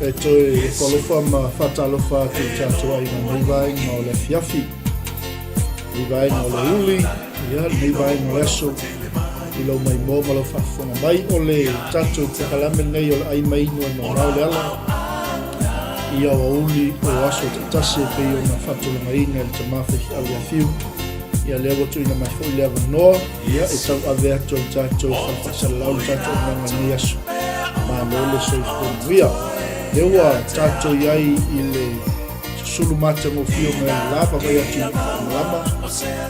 E toe alofa ma faatalofa atu i tatou aiga i lenei vaega o le afiafi, lenei vaega o le uli, ia lenei vaega o le aso i lou maimoa ma lau faafofoga mai. O le tatou polokalame lenei o le ai mainu e mamao le ala i aoauli o aso taitasi e pei ona faatulagaina e le tama faifeau ia Fiu. Ia lea ua tuuina mai foi le avanoa Ia, e tauave atu e le tatou fale faasalalau le tatou auaunaga i lenei aso. Malo le soifua manuia. Lea ua tatou i ai i le susulu matagofie o mea le la, vaavaai atu i le faamalama,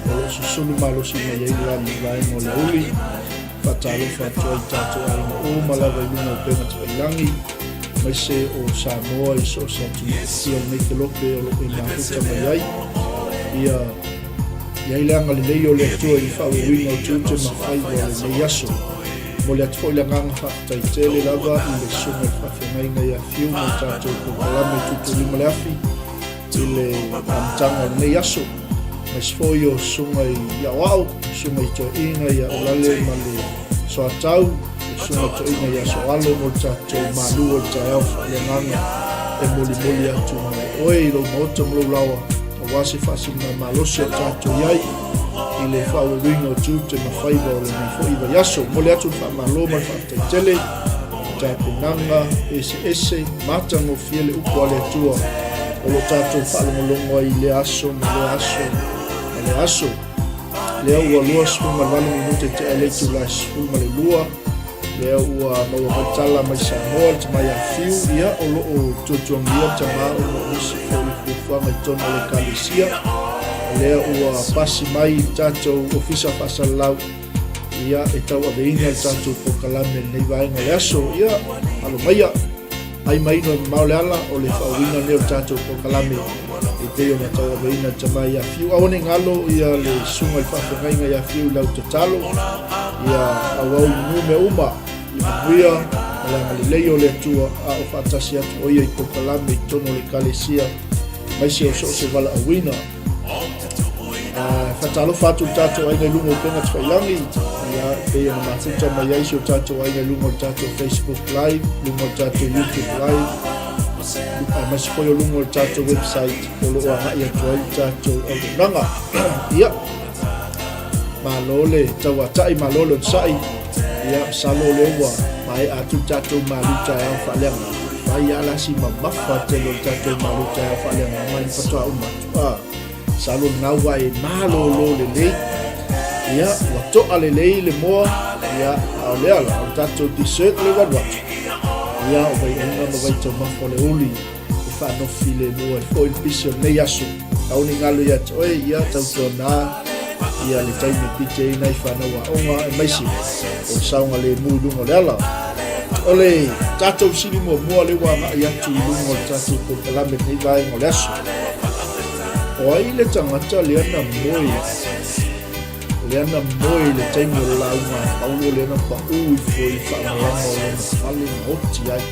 o lo o susulu malosi mai ai le la i vaega o le auli. Faatalofa atu ai i tatou aiga uma lava i luga o upega tafailagi, aemaise o Samoa i so o se atunuu fia o lenei kelope o lo o e mafuta mai ai. Ia I ai le agalelei o le Atua i le faaauauina o tiute ma faiva o lenei aso. Momoli atu foi le agaga faafetai tele lava i le Susuga i le Faafeagaiga ia Fiu ma le tatou polokalame Tuutuulima le Afi i le amataga o lenei aso. Aemaise foi o Susuga i Aoao, Susuga i Toeaina ia Ulale ma le Soatau, le Susuga i Toeaina ia Soalo mo le tatou malu o le taeao faaleagaga e molimoli atu mai oe i lou maota ma lou laoa. Aua se faasiliga malosi o tatou i ai i le faaauauina o tiute ma faiva o lenei foi vaiaso. Momoli atu le faamalo ma le faafetai tele i tapenaga eseese matagofie le upu a le Atua o lo o tatou faalogologo ai i lea aso ma lea aso ma lea aso. Lea ua 28 minute tea i le itula e 12. Lea ua maua mai tala mai Samoa le tama ia Fiu, ia o lo o tuatuagia le tama ona o nisi foi fuafuaga i totonu o le ekalesia. Lea ua pasi mai i le tatou ofisa faasalalau ia e tauaveina le tatou polokalame i lenei vaega o le aso. Ia, alo maia! Ai mai ino e mamao le ala o le faauiina lenei o le tatou polokalame e pei ona tauaveina le tama ia Fiu. Aua ne i galo ia le susuga i le faafeagaiga ia Fiu i lau tatalo ia auau i manu mea uma i manuia ma le agalelei o le Atua a o faatasi atu o ia i polokalame i totonu o le Ekalesia aemaise o so o se valaauina. Faatalofa atu i le tatou aiga i luga o upega tafailagi, ia, e pei ona mafuta mai ai si o tatou aiga i luga o le tatou Facebook Live, luga o le tatou YouTube Live, aemaise foi o luga o le tatou website o lo o agai atu ai le tatou auaunaga. Ia, malo le tauatai, malo le onosai. Ia, masalo o lea ua maea atu le tatou malu taeao faaleagaga. Fai lava la si mamafa tele o le tatou malu taeao faaleagaga i le faatoa uma atu. A, masalo lena ua e malolo lelei. Ia, ua toa lelei le moa. Ia, a o lea la, o le tatou dessert lea ua alu atu. Ia, o vaiauga ma vaitaumafa o le uli. E faanofilemu ai foi le pisi o lenei aso. Aua ne i galo ia te oe, ia tautuana ia le taimi e pite ai nai fanau aoga aemaise o le saogalemu i luga o le ala. O le tatou sili muamua lea ua agai atu i luga o le tatou polokalame lenei vaega o le aso. O ai le tagata lea na moe lea na moe i le taimi o le lauga a Paulo lea na paū ifo i le faamalama o lona fale ma oti ai?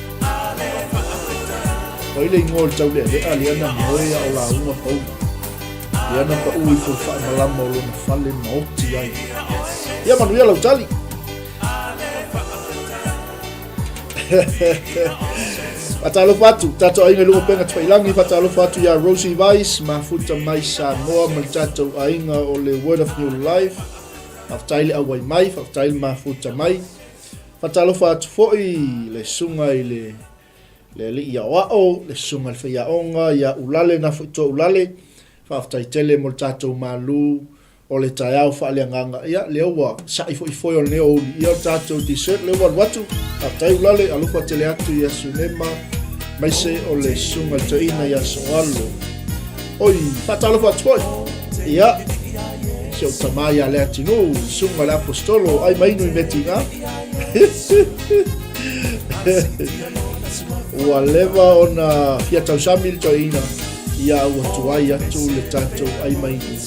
O ai le igoa o le taulealea lea na moe a o lauga Paulo, lea na paū ifo i le faamalama o lona fale ma oti ai? Ia manuia lau tali! Faatalofa atu, tatou aiga i luga o upega tafailagi, faatalofa atu ia Rosie Weiss, mafuta mai Samoa ma le tatou aiga o le Word of New Life. Faafetai le auai mai, faafetai le mafuta mai. Faatalofa atu foi i le susuga i le le alii aoao, le susuga i le faiaoga ia Ulale Nafoitoa Ulale, faafetai tele mo le tatou malu o le taeao faaleagaga. Ia, lea ua sa'i foi foe o lenei aoauli, ia o le tatou dessert lea ua alu atu. Faafetai Ulale, alofa tele atu ia Sunema, aemaise o le susuga i le toeaina ia Soalo. Oi, faatalofa atu foi. Ia, si ou tama ia Leatinuu, susuga i le Aposetolo, ai mainu i Metiga. Ua leva ona fia tausami le toeaina, ia ua tuai atu le tatou ai mainu.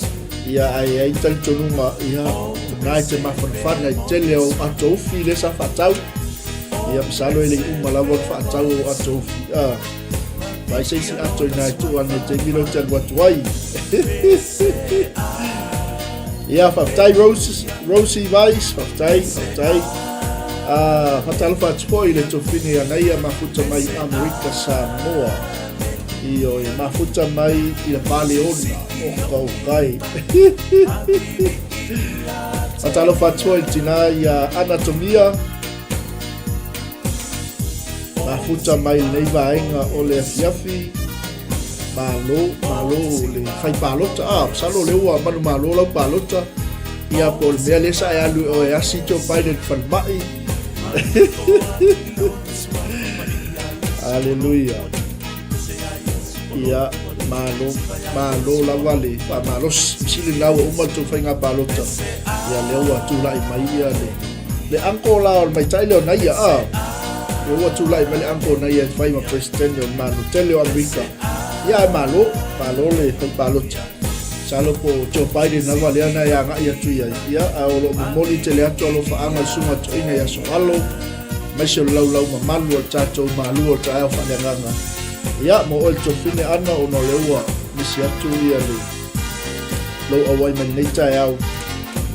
Ia, ae ai talitonuga, ia, na e te mafanafana i tele o ato ufi lea sa faatau. Ia, masalo e le i uma lava ona faatau o ato ufi. Ah. Vai se isi ato ina e tuu ane i taimi lea ou te alu atu ai. Ia, faafetai Rose, Rosie Weiss, faafetai, faafetai. Ah, faatalofa atu foi i le tofine ia Naia mafuta mai i Amerika Samoa. Ioe, mafuta mai i le Paleona o Kaukai. Faatalofa atu foi i le tinā ia Anatomia. Mafuta mai lenei vaega o le afiafi. Malo, malo le fai palota. Ah, masalo lea ua manumalo lau palota. Ia po o le mea lea sa e alu o e asi Joe Biden falemai. Aleluia. Ia, malo, malo lava le faamalosi. Sili la ua uma le tou faiga palota. Ia lea ua tulai mai ia le Le uncle la o le maitai lea o Naia, a. Ia ua tulai mai le uncle o Naia e fai ma president o le Malo tele o Amerika. Ia ae malo, malo le fai palota. Masalo po o Joe Biden lava lea na e agai atu i ai. Ia, ae o lo o momoli tele atu alofaaga i le susuga toeaina ia Soalo, aemaise o le laulau mamalu o le tatou malu o le taeao faaleagaga. Ia, mo oe le tofine Ana ona o lea ua misi atu ia le lou auai mai lenei taeao.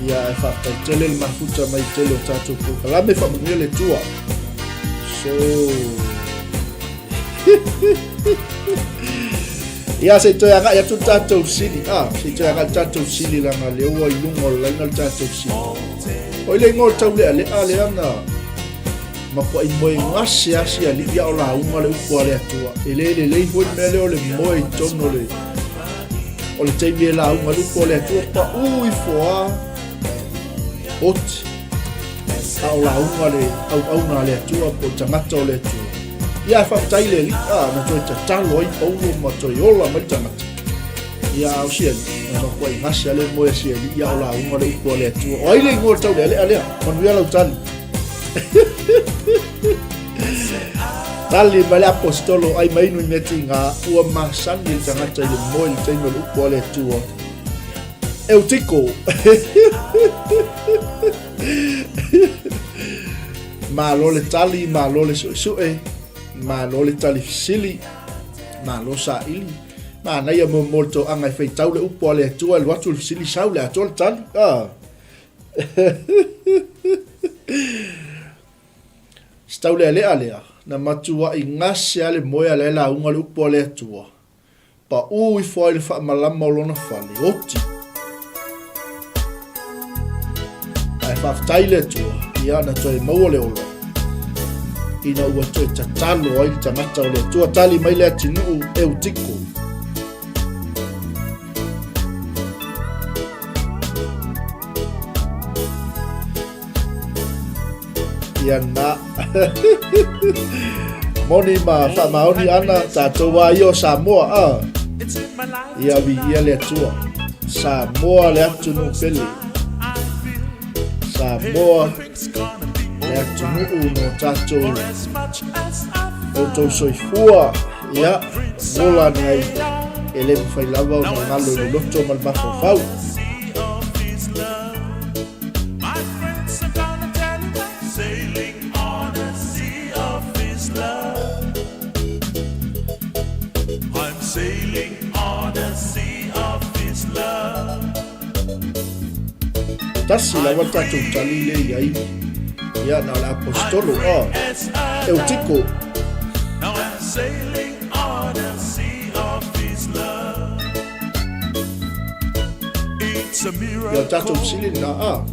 Ia, ae faafetai tele le mafuta mai tele o tatou polokalame, faamanuia le Atua. So, Ia, se i toe agai atu le tatou sili. Ah, se i toe agai le tatou sili leaga lea ua i luga o le laina le tatou sili. O i le igoa o le taulealea lea na matuai moe gase lava si alii a o lauga le upu a le Atua. E le lelei foi le mea lea o le moe i totonu o le o le taimi e lauga le upu a le Atua, pau ifo lava, oti, a o lauga le auauna a le Atua po o le tagata o le Atua. Ia, ae faafetai i le Alii, a, na toe tatalo ai Paulo ma toe ola mai le tagata. Ia, a o si alii, na matuai gase lava le moe a si alii, a o lauga le upu a le Atua. O ai le igoa o le taulealea lea? Manuia lau tali. Tali mai le aposetolo ai mai inu i mea tiga, ua masani le tagata i le moe i le taimi o le upu a le Atua. Eutiko. Malo le tali, malo le suesue, malo le tali fesili, malo saili. Manaia mo mo le toaga e faitau le upu a le Atua, e alu atu le fesili sau le atoa le tali. Ah. Se taulealea lea, na matuai gase lava le moe a la e lauga le upu a le Atua. Paʻū ifo ai le faamalama o lona fale, oti. Ae faafetai le Atua, ia na toe maua le ola, ina ua toe tatalo ai le tagata o le Atua. Tali mai le atinuu Eutiko. Ia na. Moni ma faamaoni ana tatou a ia o Samoa a. Ia viia le Atua. Samoa le atunuu pele. Samoa le atunuu no tatou outou soifua. Ia, ola ane ai e le mafai lava ona galo i le loto ma le mafaufau. Tasi lava le tatou tali lea i ai. Ia, na o le aposetolo, oh, Eutiko. Ia o tatou fesili lena, a,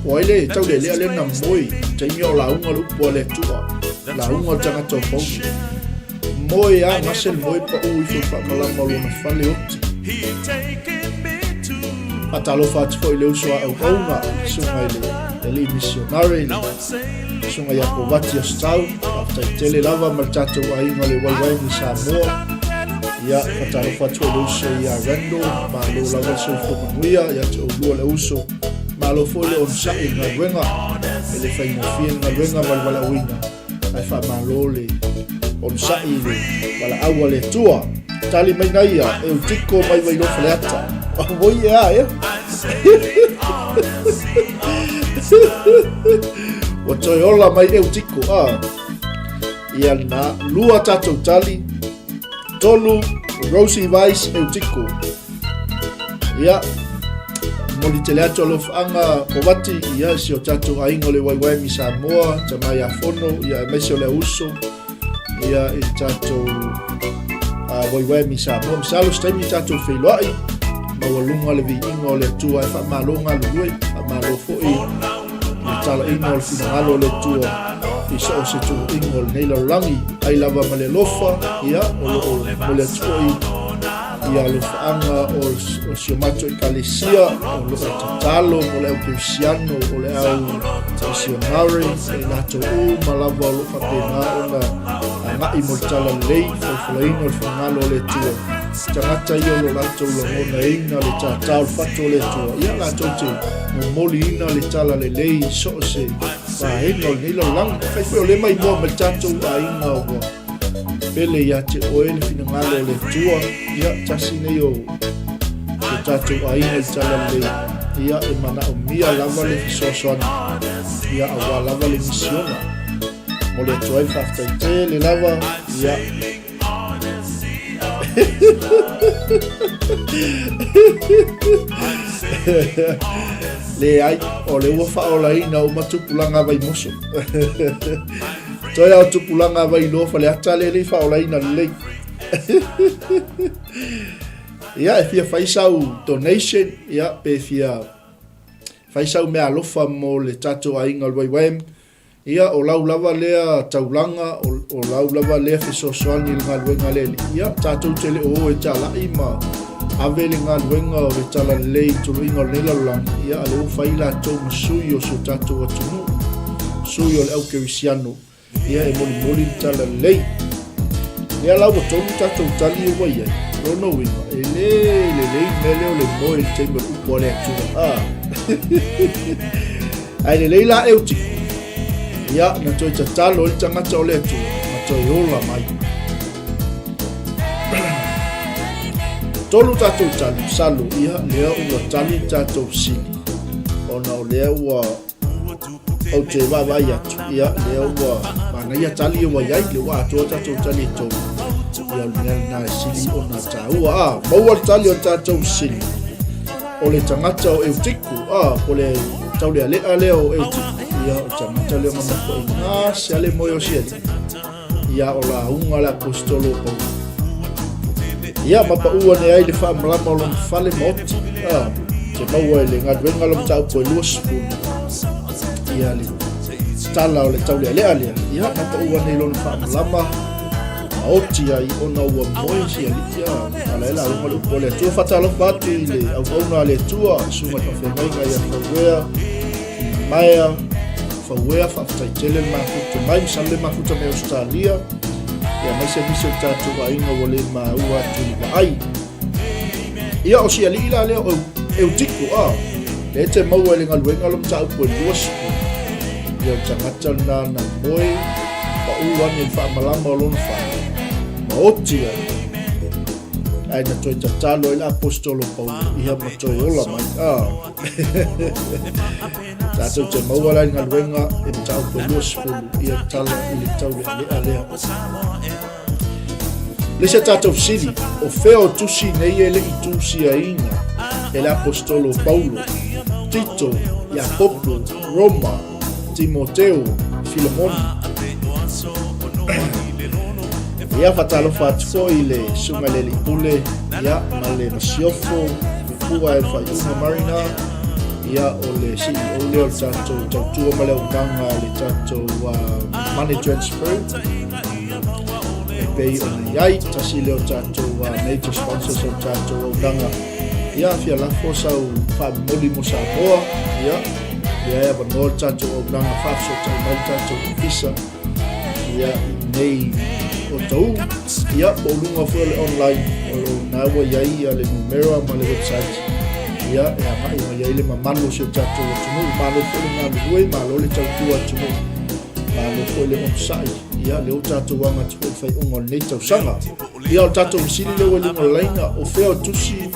o ai le taulealea lea na moe i taimi o lauga le upu a le Atua, lauga le tagata o Paulo. Moe a, gase le moe paʻū ifo i le faamalama o lona fale oti. Faatalofa atu foi i le uso a auauna, le susuga i le alii misionare, le susuga ia Kovati Asotau. Faafetai tele lava ma le tatou aiga o le YYM i Samoa. Ia, faatalofa atu foi i le uso ia Randall, malo lava le soifua manuia ia te oulua le uso. Malo foi le onosai i le galuega, e le faigofie le galuega ma le valaauina. Ae faamalo le onosai i le valaau a le Atua. Tali mai na ia, Eutiko mai Vailoa Faleata. Auoi e a, ea? Ua toe ola mai Eutiko, a. Ia na, lua tatou tali, tolu, Rosie Vice Eutiko. Ia, Momoli tele atu alofaaga Kovati, ia, i si o tatou aiga o le YYM i Samoa, tama ia Fono, ia, aemaise o le auuso, ia, i le tatou YYM i Samoa. Masalo se taimi tatou feiloai, maualuga le viiga o le Atua, e faamalo galulue, faamalo foi le talaina o le finagalo o le Atua i so o se tuuaiga o lenei lalolagi. Ai lava ma le alofa, ia, o lo o momoli atu foi ia alofaaga o si o matou ekalesia o lo o tatalo mo le au kerisiano, o le au misionare, e latou uma lava o lo o faapena ona agai mo le talalelei, folafolaina o le finagalo o le Atua. Tagata ia o lo o latou lagonaina le tātā o le fatu o le Atua, ia latou te momoliina le talalelei i so o se vaega o lenei lalolagi. Fai foi o lea maimoa mai le tatou aiga ua pele ia te oe le finagalo o le Atua, ia tasi nei o o tatou aiga i le talalelei, ia e manaomia lava le fesoasoani, ia auā lava le misiona. Momoli atu ai le faafetai tele lava, ia. Leai, o le ua faaolaina uma tupulaga Vaimoso. Toe ao tupulaga Vailoa Faleata le le faaolaina lelei. Ia, e fia fai sau donation, ia, pe fia fai sau meaalofa mo le tatou aiga o le YYM, Ia, o lau lava lea taulaga, o lau lava lea fesoasoani i le galuega a le Alii. Ia, tatou te le o o e talai ma ave le galuega o le talalelei i toloiga o lenei lalolagi, ia, a lea ua fai latou ma sui o si o tatou atunuu, sui o le au kerisiano, ia, e molimoli le talalelei. Lea la ua tonu tatou tali ia ua i ai. Lona uiga, e le lelei le mea lea o le moe i le taimi o le upu a le Atua. Ah. Ae lelei la Eutiko. Ia, na toe tatalo ai le tagata o le Atua, ma toe ola mai. Tolu tatou tali, masalo, ia, lea ua tali le tatou sili, ona o lea ua ou te vaavaai atu, ia, lea ua manaia tali ia ua i ai, lea ua atoa tatou tali e tolu. Ia, o le mea lena e sili ona taua. A, maua le tali o le tatou sili. O le tagata o Eutiku, a, po le taulealea lea o Eutiku, ia, o le tagata lea na mafuai gase a le moe o si alii, ia, o lauga le aposetolo o Paulo. Ia, ma pau ane ai le faamalama o lona fale ma oti, a, te maua i le galuega o le mataupu e 20, ia, le tala o le taulealea lea, ia, ma pau ane i lona faamalama, maoti ai ona ua moe si alii a ala e lauga le upu a le Atua. Faatalofa atu i le auauna a le Atua, susuga i le faafeagaiga ia Fauea, Maea, Fauea, faafetai tele le mafuta mai, masalo le mafuta mai Australia, ia aemaise nisi o tatou aiga ua le maua atu i le vaai. Ia, o si alii la lea o Eutiko, a, lea e te maua i le galuega lo mataupu e 20. Ia, o le tagata lena na moe, pau ane i le faamalama o lona fale, ma oti ai. Ae na toe tatalo ai le aposetolo Paulo, ia ma toe ola mai. A. Tatou te maua la i le galuega e mataupu e 20, ia tala i le taulealea lea. Le isi a tatou fesili, o fea o tusi nei e le i tusiaina e le aposetolo Paulo, Tito, Iakopo, Roma, Timoteo, Filemoni? Ia, faatalofa atu foi i le Susuga i le Alii Pule, ia, ma le Masiofo, le Pua e le Faaiuga Marina, ia, o le CEO lea o le tatou tautua ma le auaunaga a le tatou Money Transfer. E pei ona i ai, tasi lea o tatou major sponsors o tatou auaunaga. Ia, fia lafo sau faamomoli mo Samoa, ia, lea e avanoa le tatou auaunaga faafesootai mai le tatou ofisa, ia, i nei o tau, ia, po o luga foi o le online, o lo na ua i ai ia le numera ma le website, ia, e agai mai ai le mamalu o si o tatou atunuu. Malo foi le galulue, malo le tautua atunuu, malo foi le onosai. Ia, lea ua tatou aga atu foi i le faaiuga o lenei tausaga. Ia, o le tatou fesili lea ua i luga o le laina, o fea o tusi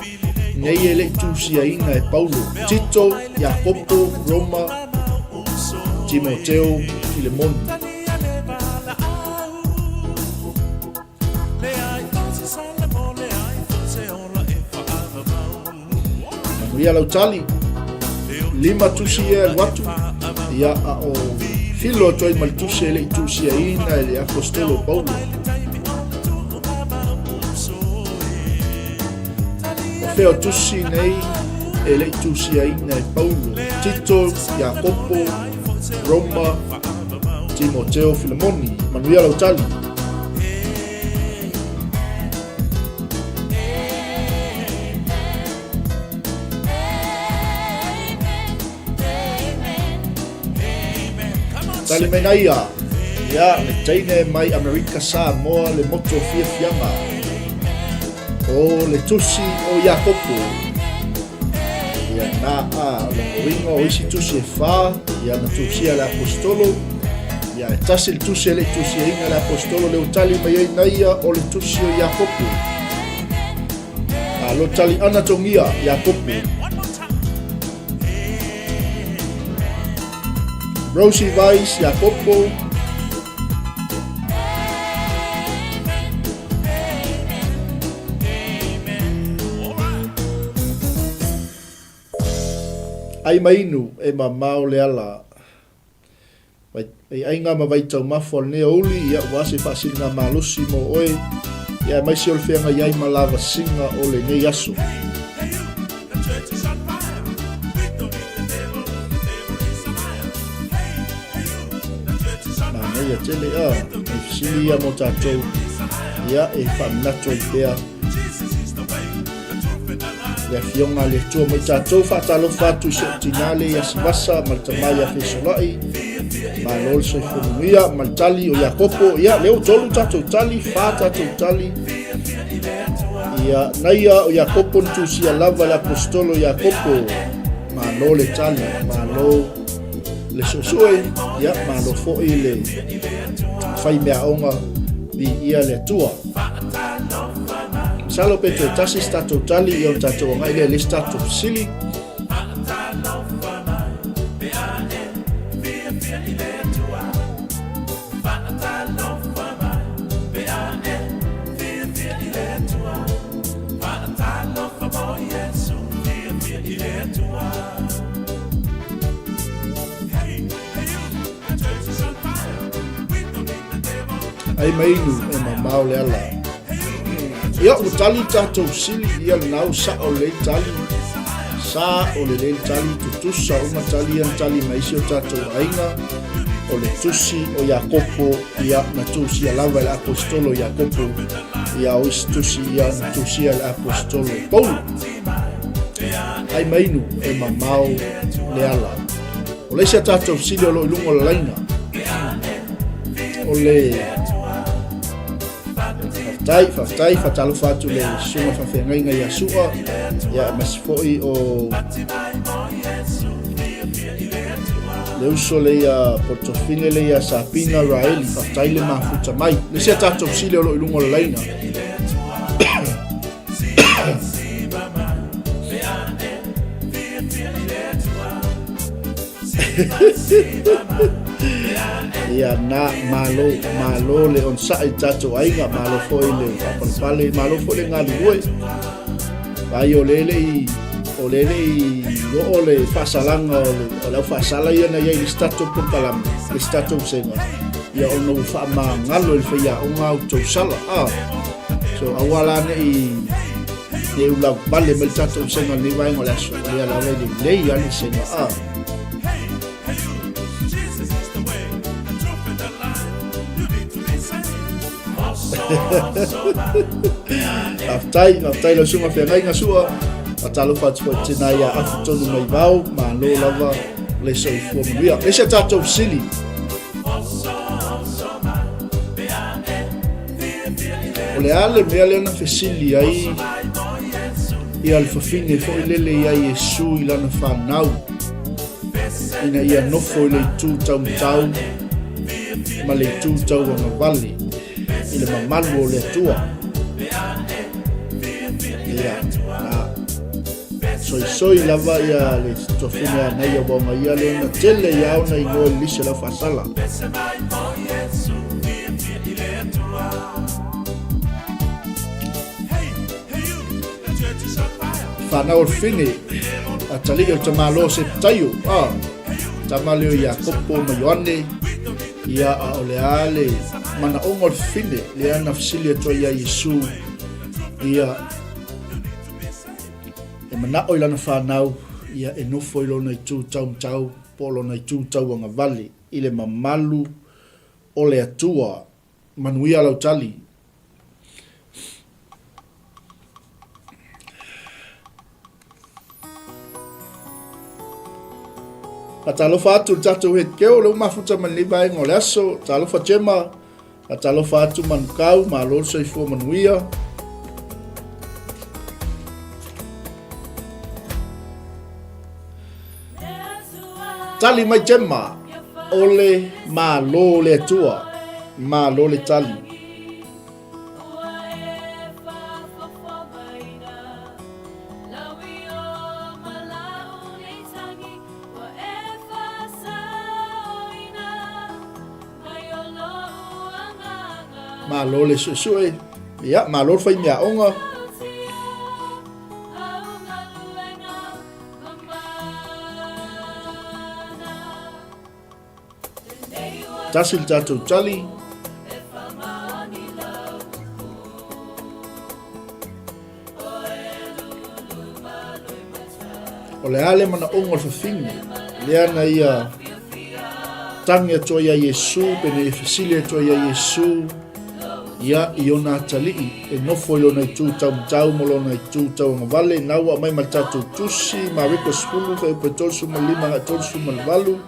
nei e le i tusiaina e Paulo? Tito, Iakopo, Roma, Timoteo, Filemoni. Manuia lau tali. 5 tusi ia e alu atu, ia, a o filo atu ai ma le tusi e le i tusiaina e le Aposetolo o Paulo. O fea o tusi nei e le i tusiaina e Paulo? Tito, Iakopo, Roma, Timoteo, Filemoni. Manuia lau tali. Tali mai naia, ia, le teine mai Amerika Samoa le moto fiafiaga. O le tusi o Iakopo. Ia na a lona uiga o isi tusi e whā, ia na tusia le apostolo, ia e tasi le tusi e le i tusiaina le apostolo le tali mai ai naia o le tusi o Iakopo. A lo tali ana tongia Iakopo. Rosie Weiss, Iakopo. Ai ma inu e mamao le ala. Vai, vai aiga ma vaitaumafa o lenei aoauli, ia ua se faasiliga malosi mo oe, ia aemaise o le feagai ai ma lavasiga o lenei aso. Manaia tele, a, e fesili ia mo tatou, ia e faamanatu ai pea le Afioga a le Atua mai tatou. Faatalofa atu i si ou tinā le ia Sivasa ma le tama ia Fesolai. Malo le soifua manuia ma le tali o Iakopo. Ia, lea ua tolu tatou tali, whā tatou tali. Ia, naia o Iakopo na tusia lava le apostolo Iakopo. Malo le tali, malo le suesue, ia, malo foi le whai meaoga viia le Atua. Masalo pe toe tasi se tatou tali ia ona tatou agai lea i le isi tatou fesili. Ai ma inu e mamao le ala. Ia, ua tali tatou sili, ia lena ua sao lelei tali, sa o lelei le tali, tutusa uma tali ia na tali mai isi o tatou aiga, o le tusi o Iakopo, ia na tusia lava e le Aposetolo Iakopo, ia o isi tusi ia na tusia e le Aposetolo Paulo. Ai ma inu e mamao le ala. O le isi a tatou sili o lo o i luga o le laina, o le Faafetai, faafetai, faatalofa atu le susuga faafeagaiga ia Sua, ia aemaise foi o le uso le ia Portofine le ia Sapina Raeli, faafetai le mafuta mai. Le isi a tatou sili o lo o i luga o le laina. Ia na malo, malo le onosai i tatou aiga, malo foi le faapalepale, malo foi le galulue. Vai o le le i o le le i oo le faasalaga o le o le au faasala ia na iai i le isi tatou polokalame, le isi tatou vasega, ia ona ua faamagalo e le faiaoga a outou sala. Ah, so aua la ne i ne i ulavale mai le tatou vasega i lenei vaega o le aso, o lea lava e lelei lava le vasega. Ah. Faafetai, faafetai lau susuga feagaiga Sua. Faatalofa atu foi i tēnā ia afu tonu mai vao, malo lava le soifua manuia. Le isi a tatou fesili. O le a le mea lea na fesili ai ia le fafine foi lele ia Iesu i lana whanau ina ia nofo i le itu taumatau ma le itu tauagavale i le mamalu o le Atua. Ia, na soisoi lava ia le tofine a nei aua ona ia lea na tele ia ona igoa i le lisi o le au faasala. Whanau o le Fine. Atalii o le tamaloa o Sepetaio, a, tama lea o Iakopo ma Ioane, ia, a o le a le manaoga o le fafine, lea na fesili atu ai ia Iesu, ia, e manao i lana fanau, ia, e nofo i lona itu taumatau, po o lona itu tauagavale, i le mamalu o le Atua. Manuia lau tali. Faatalofa atu i le tatou head girl, lea ua mafuta mai lenei vaega o le aso. Talofa Gemma, faatalofa atu Manukau, malo le soifua manuia. Tali mai Gemma, o le Malo o le Atua. Malo le tali. Malo le suesue. Ia, malo le fai meaoga. Tasi le tatou tali. O le a le manaoga o le fafine, lea na ia tagi atu ai ia Iesu, pe na ia fesili atu ai ia Iesu, ia i ona atalii e nofo i lona itu taumatau ma lona itu tauagavale. Na ua aumai ma le tatou tusi, Mariko 10, fuaiupu e 35 agai 38,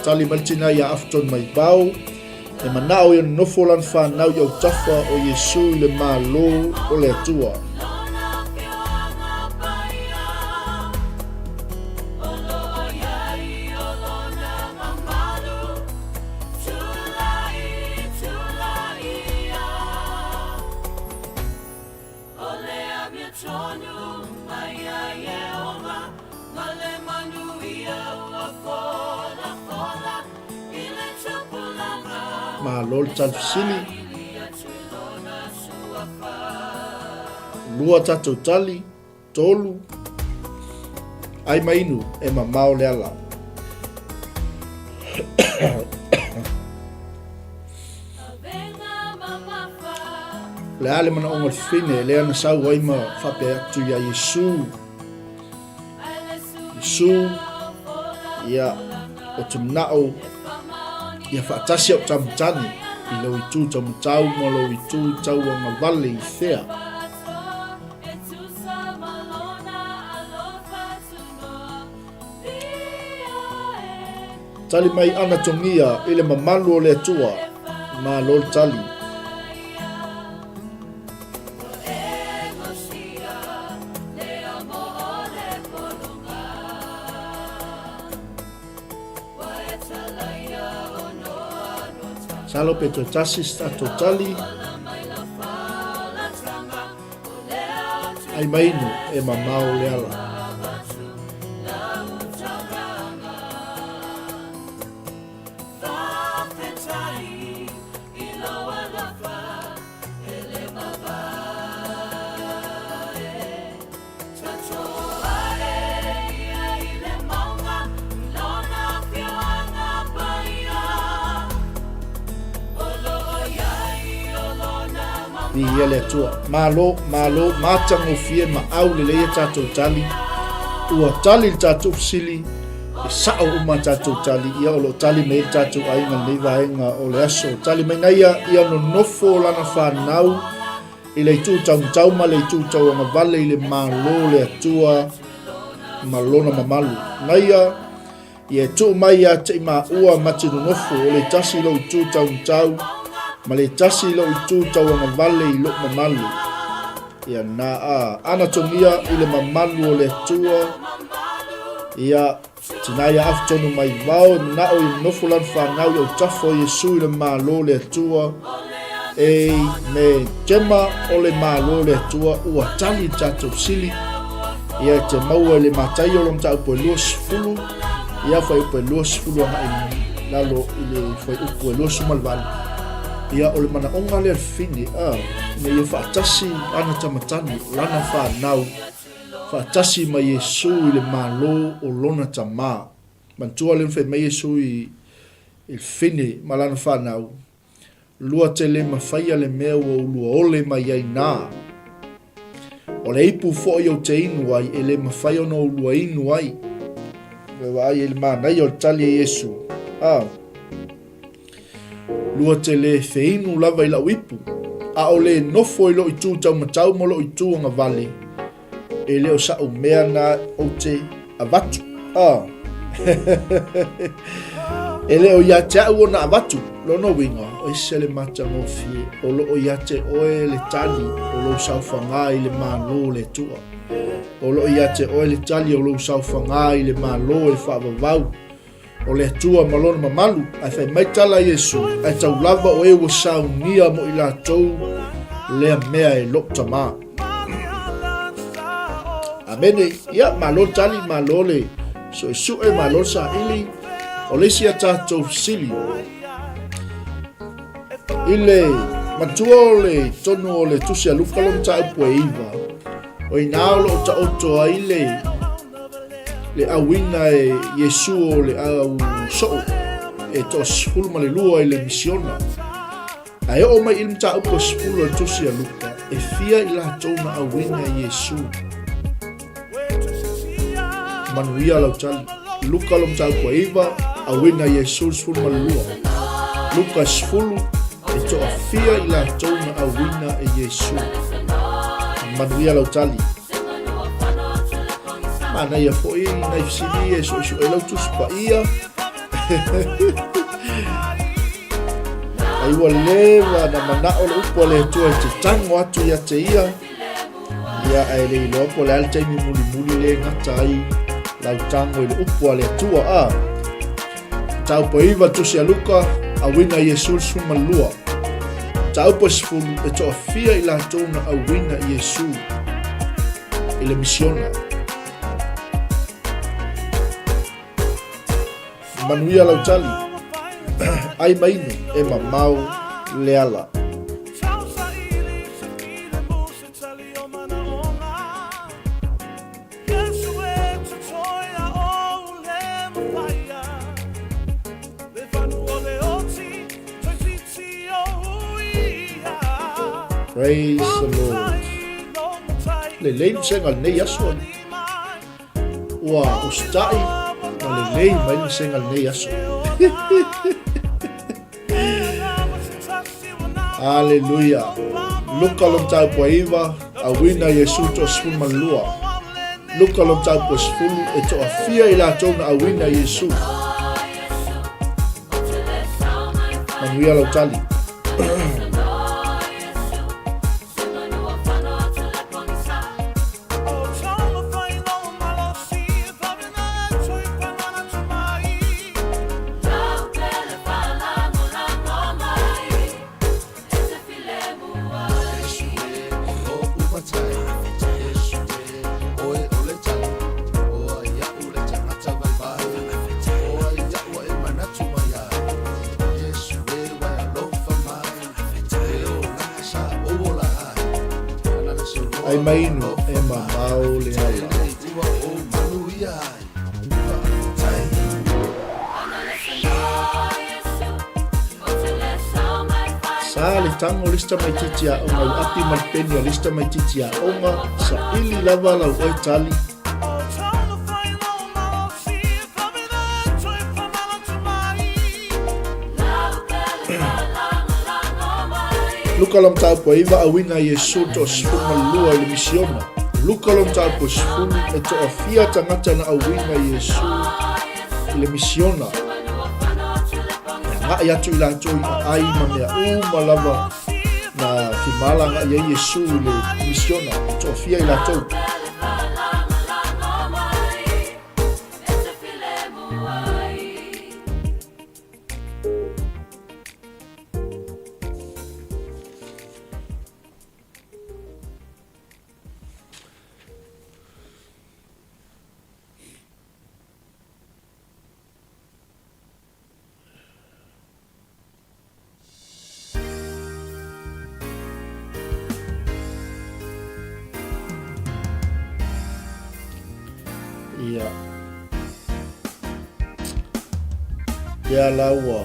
Tali mai le tina ia Afton mai Vao, e manao ia nonofo lana fanau i autafa o Iesu i le Malo o le Atua. Malo le tali fesili. Lua tatou tali, tolu. Ai ma inu, e mamao le ala. O le a le manaoga o le fine, lea na sau ai ma faapea atu ia Iesu. Iesu, ia, o te manao, ia faatasi au tamatane i lou itu taumatau ma lou itu tauagavale i fea. Tali mai ana togia i le mamalu o le Atua, malo le tali. Salo pe toe tasi se tatou tali. Ai mainu e mamao le ala. Viia le Atua. Malo, malo, matagofie ma au lelei a tatou tali. Ua tali le tatou fesili, e sao uma a tatou tali, ia o lo o tali mai le tatou aiga lenei vaega o le aso. Tali mai naia, ia nonofo lana fanau, I le itu taumatau ma le itu tauagavale i le Malo o le Atua ma Lona mamalu. Naia, ia e tuu mai ia te i maua ma te nonofo o le tasi i lou itu taumatau ma le tasi i lou itu tauagavale i lou mamalu. Ia na a anatomia i le mamalu o le Atua, ia Tina ia afu tonu mai vao e manao i nofo lana fanau i autafa o Iesu i le Malo o le Atua. Amen. Tema o le Malo o le Atua ua tali le tatou sili. Ia e te maua i le Mataio lona mataupu e 20, ia fuaiupu e 20 agai lalo i le fuaiupu e 28. Ia o le manaoga lea le fine, a, ina ia faatasi lana tamatane, lana fanau. faatasi ma Iesu i le Malo o lona Tama. Manatua lea na fai mai Iesu i le fine ma lana fanau, Lua te le mafaia le mea ua ulua ole mai ai na. O le ipu foi ou te inu ai, e le mafai ona ulua inu ai. Ua vaai ai le manaia o le tali a Iesu. A. Lua te le feinu lava i lau ipu, a o le nofo i lou itu taumatau ma lou itu agavale, e le o sa'u mea na ou te avatu. A. E le o ia te a'u ona avatu. Lona uiga, o ese le matagofie, o lo o ia te oe le tali o lou saofagā i le Malo o le Atua. O lo o ia te oe le tali o lou saofagā i le Malo e faavavau o le Atua ma Lona mamalu, ae fai mai tala a Iesu, ae tau lava o e ua saunia mo i latou lea mea e lou Tama. Amene. Ia, malo le tali, malo le suesue, malo le saili. O le isi a tatou fesili, i le matua o le tonu o le tusi a Luka lo mataupu e iva, o ina o lo o taoto ai le le auina e Iesu o le au soo e 12 i le misiona. Ae oo mai i le mataupu e 10 o le tusi a Luka, e fia i latou na auina e Iesu. Manuia lau tali. Luka lo mataupu e 9, auina e Iesu le 12. Luka 10, e toafia i latou na auina e Iesu. Manuia lau tali. Manaia foi nai fesili e suesue lau Tusi Paia. Ai ua leva na manao le upu a le Atua e te tango atu ia te ia. Ia ae le iloa po o le a le taimi mulimuli le gata ai lau tango i le upu a le Atua. A. Mataupu e iva tusi a Luka, auina Iesu le 12. Mataupu e 10, e toafia i latou na auina Iesu i le misiona. Manuia lau tali. Ai ma inu e mamao le ala. Praise the Lord. Lelei vasega lenei aso. Ua usitai ma lelei mai le vasega lenei aso. Aleluia. Luka lo mataupu e iva, auina Iesu 12. Luka lo mataupu e 10, e toafia i latou na auina Iesu. Manuia lau tali. Ai mai inu e mamao le ala. Sa le tango le isi tamaitiiti aoga i api ma le peni a le isi tamaitiiti aoga, saili lava lau oe tali. Luka lo mataupu e iva auina Iesu 12 i le misiona. Luka lo mataupu e 10 e toafia tagata na auina Iesu i le misiona. E agai atu i latou i aai ma mea uma lava na fimala agai ai Iesu i le misiona. E toafia i latou. Ia. Lea la ua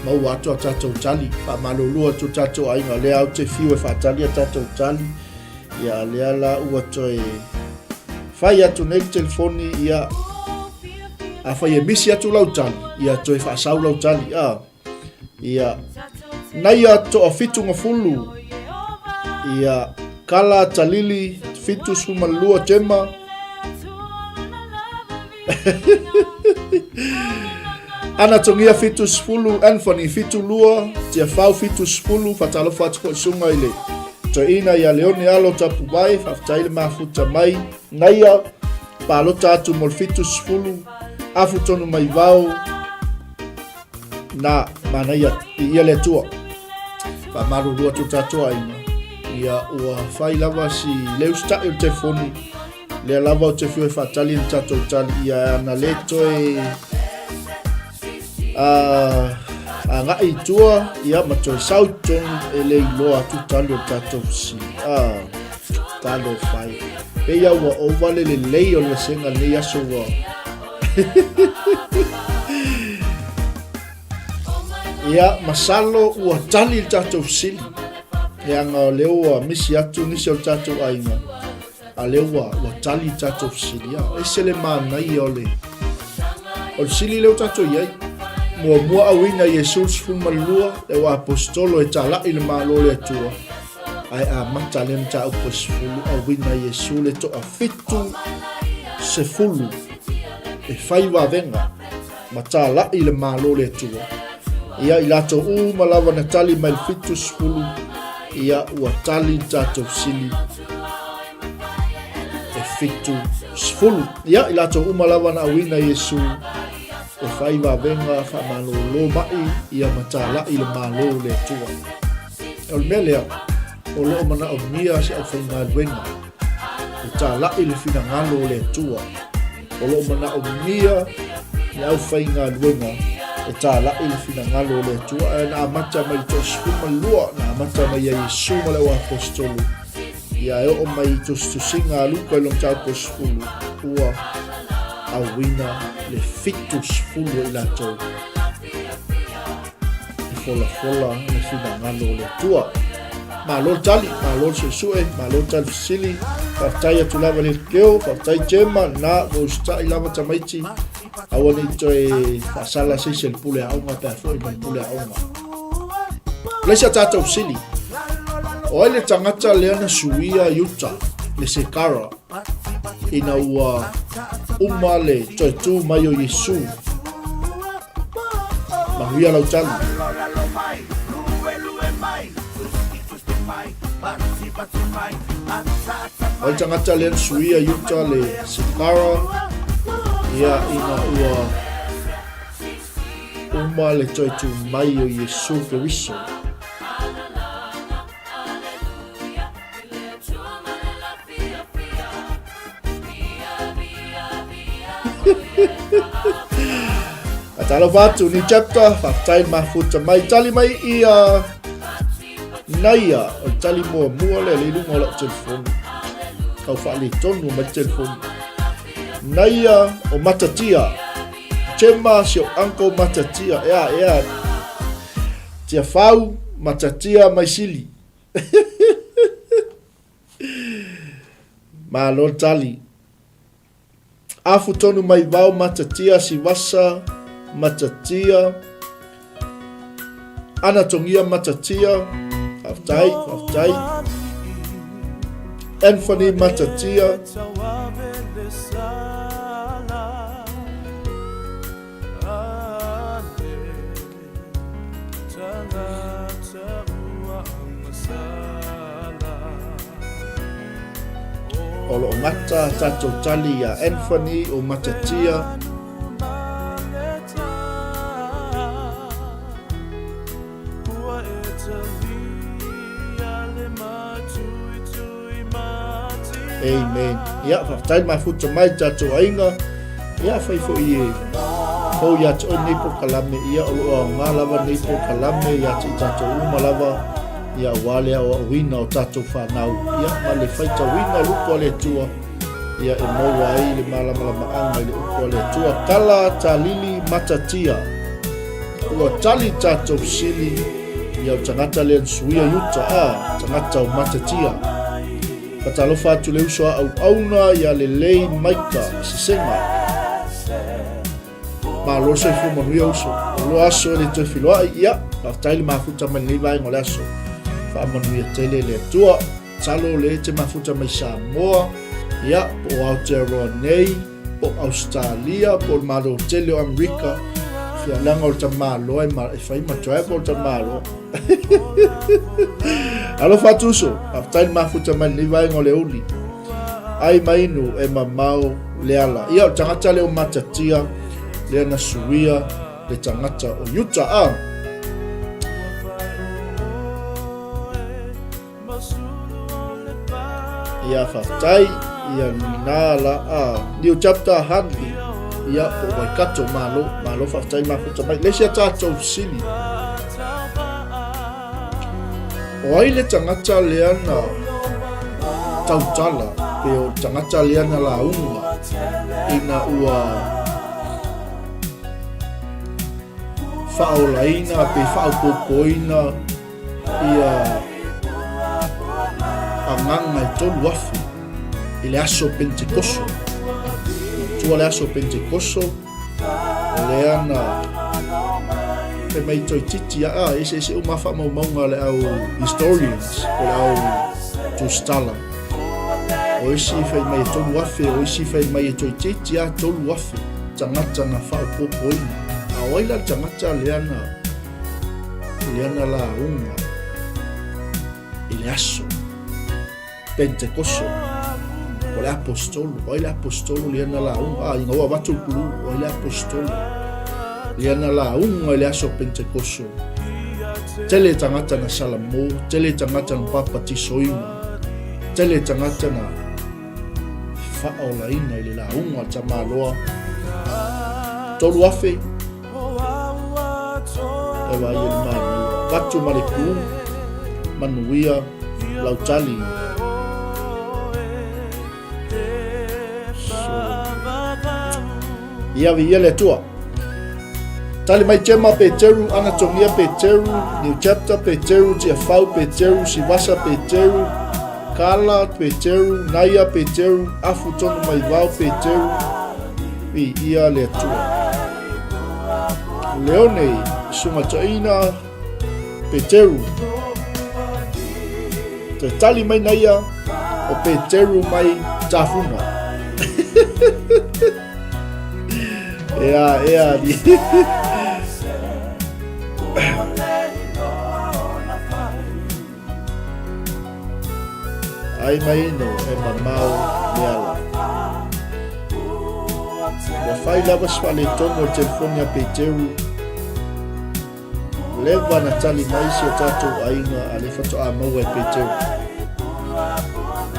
maua atu a tatou tali. Faamalulu atu tatou aiga, lea ou te fiu e faatali a tatou tali. Ia, lea la ua toe fai atu nei le telefoni, ia, afai e misi atu lau tali, ia toe faasau lau tali. Ah. Ia, naia toa fitu gafulu, ia, kala talili 72 tema, Ana Tongia 70, Anthony 72, Tiafau 70, Fatalofa atu foi suga i le toeaina ia Leone Alo Tapuvae, faafetai le mafuta mai, Naia, palota atu mo le 70, Afu tonu mai vao, na manaia i ia le Atua. Faamalulu atu tatou aiga, ia ua fai lava si le usitai o le telefoni, lea lava ou te fiu e faatali le tatou tali ia ana le toe agai i tua ia ma toe sau i totonu e le iloa atu tali o le tatou fesili. Ah, talofa e. Pei ua ova le lelei o le vasega lenei aso ua Ia, masalo ua tali le tatou fesili. Leaga o lea ua misi atu nisi o le tatou aiga, a lea ua, ua tali le tatou fesili. Ia, ese le manaia o le, o le fesili lea ua tatou i ai. Muamua auina Iesu le 12, le au aposetolo e talai le Malo o le Atua, ae amata lea mataupu e 10, auina Iesu le toa 70 e fai vavega ma talai le Malo o le Atua. Ia, i latou uma lava na tali mai le 70, ia, ua tali le tatou fesili e 70. Ia, i latou uma lava na auina Iesu e fai vavega faamalolo mai, ia ma talai le Malo o le Atua. O le mea lea, o lo o manaomia se aufaigaluega e talai le finagalo o le Atua. O lo o manaomia le aufaigaluega e talai le finagalo o le Atua. Ae na amata mai le 12, na amata mai ia Iesu ma le auaposetolu. Ia e oo mai i tusitusiga a Luka i lona mataupu 10, ua auina le 70 o i latou e folafola le finagalo o le Atua. Malo le tali, malo le suesue, malo le tali fesili, faafetai atu lava le Keo, faafetai Jema, na ua usitai lava tamaiti, aua ne i toe faasala se isi o le pule aoga pe a foi mai le pule aoga. O le isi a tatou fesili, o ai le tagata lea na suia Iuta, le Sekara, ina ua uma le toe tu mai o Iesu? Manuia lau tali. O le tagata lea na suia Iuta le Sikara, ia ina ua uma le toe tu mai o Iesu Keriso. Talofa atu ni chapter, faafetai mafuta mai, tali mai ia Naia, o le tali muamua lea le i luga o lau telefoni. Tau faaletonu mai le telefoni. Naia o Matatia. Chema si o uncle Matatia. Ea, ea. Tiafau, Matatia, Maisili. Malo le tali. Afu tonu mai vao Matatia Sivasa Matatia Ana Tongia Matatia Faafetai, faafetai Anthony Matatia O lo o gata tatou tali iā Anthony o Matatia. Amen. Ia, faafetai mafuta mai tatou aiga. Ia, fai foi e fou ia te oe nei polokalame, ia o lo o aoga lava nei polokalame ia te i tatou uma lava, ia aua le aoaoina o tatou fanau, ia ma le faitauina o lupo a le Atua. Ia e maua ai le malamalamaaga i le upu a le Atua. Tala talili matatia. Ua tali tatou sili ia o tagata lea na suia i uta, a, tagata o matatia. Fatalofa atu le uso a auauna ia lelei Maika Sesega. Malo le soifua manuia uso. O loa aso e le toe filoai, ia, faafetai le mafuta mai lenei vaega o le aso. Faamanuia tele le Atua. Masalo le te mafuta mai Samoa, ia, po o Aotearoa nei, po o Australia, po o le Malo tele o Amerika, leaga o le tamaloa e, ma, e fai ma travel le tamaloa. Alofa atu uso, faafetai le mafuta mai lenei vaega o le uli. Ai mainu e mamao le ala. Ia, o le tagata lea o matatia, lea na suia le tagata o Utah. Ah. Ia faafetai, ia na la a New Chapter Huntley, ia po o Waikato, malo, malo faafetai mafuta mai. Le isi a tatou fesili, o ai le tagata lea na tautala pe o le tagata lea na lauga ina ua faaolaina pe faaopoopoina ia agaga e 3,000 i le aso Pentekoso. Tua le aso Pentekoso, lea na fai mai toeitiiti a ah, eseese uma faamaumauga a le au historians o le au tusitala. O isi fai mai e 3,000, o isi fai mai e toeitiiti a 3,000 tagata na faaopoopoina. A o ai la le tagata lea na lea na lauga i le aso Pentekoso o le apostolo o ai le apostolo lea na lauga a ina ua avatu le pulu o ai le apostolo lea na lauga i le aso Pentekoso tele tagata na salamo tele tagata na papatisoina tele tagata na faaolaina i le lauga a tamaloa 3,000 E wai e mai Patu ma le ku Manuia lau tali So Ia vi ia le Atua Tali mai Chema Peteru, Anatomia Peteru, New Chapter Peteru, Tiafau Peteru, Sivasa Peteru, Kala Peteru, Naia Peteru, Afu Tonu Mai Vao Peteru, Vi ia le Atua. Leone, Suga Toeaina, Peteru. Toe tali mai naia o Peteru mai Tafuna. Ea, ea, ni. Ai maino e mamao le ala. Ua fai lava se faaletonu o le telefoni a Peteru. Leva na tali mai si o tatou aiga a le faatoa maua e Peteru.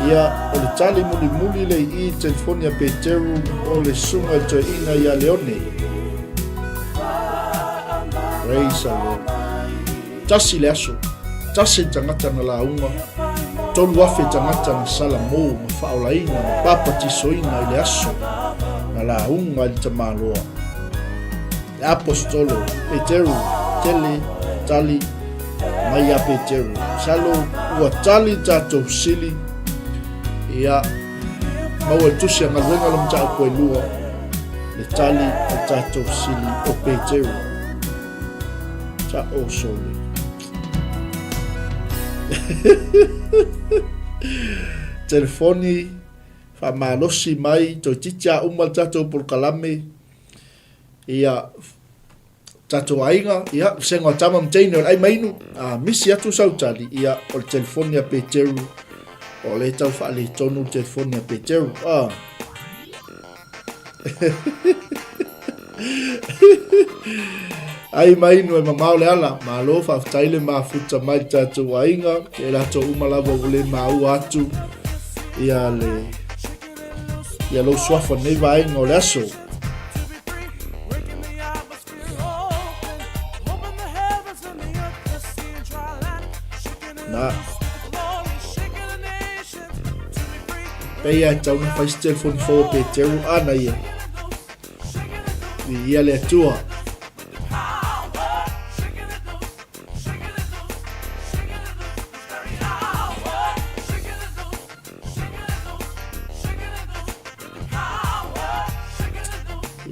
Ia, o le tali mulimuli le i i telefoni a Peteru o le susuga i le toeaina ia Leone. Praise the Lord. Tasi le aso, tasi le tagata na lauga, 3,000 tagata na salamo ma faaolaina ma papatisoina i le aso na lauga i le tamaloa. Le apostolo Peteru tele tali mai ia Peteru. Masalo ua tali tatou fesili ia maua le tusi a galuega le mataupu e lua le tali o tatou fesili o Peteru. Ta o sole. Telefoni faamalosi mai toeitiiti a uma le tatou polokalame ia tatou aiga ia vasega o tama ma teine o le ai mainu a misi atu sau tali ia o le telefoni a Peteru o le tau faaletonu le telefoni a Peteru a Ai mainu e mamao le ala, malo faafetai le mafuta mai le tatou aiga, e latou uma lava ua le maua atu ia le ia lou suafa nei vaega o le aso. Na. Pei a e tatau ona fai se telefoni fou a Peteru, ana ia. Viia le Atua.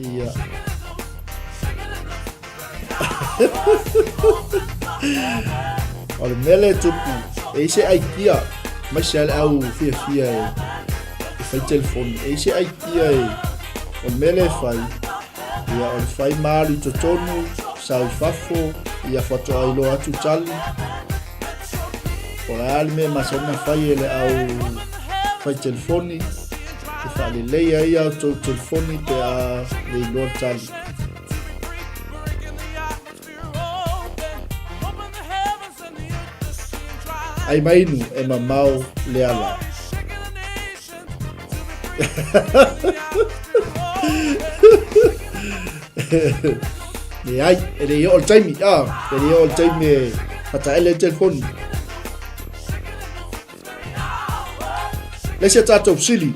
Ia. O le mea lea e tupu, e i se aikia, mai se ale au fiafia e, e fai telefoni, e i se aikia e, o le mea lea e fai, ia o le fai ma alu i totonu, sau i fafo, ia faatoa iloa atu tali, O le a le mea e masani ona fai e le au fai telefoni e faalelei ai a outou telefoni pe a le iloa le tali. Ai mainu e mamao le ala. Leai, e le i oo le taimi, ah, e le i oo le taimi e whataele le telefoni. Le isi a tātou sili.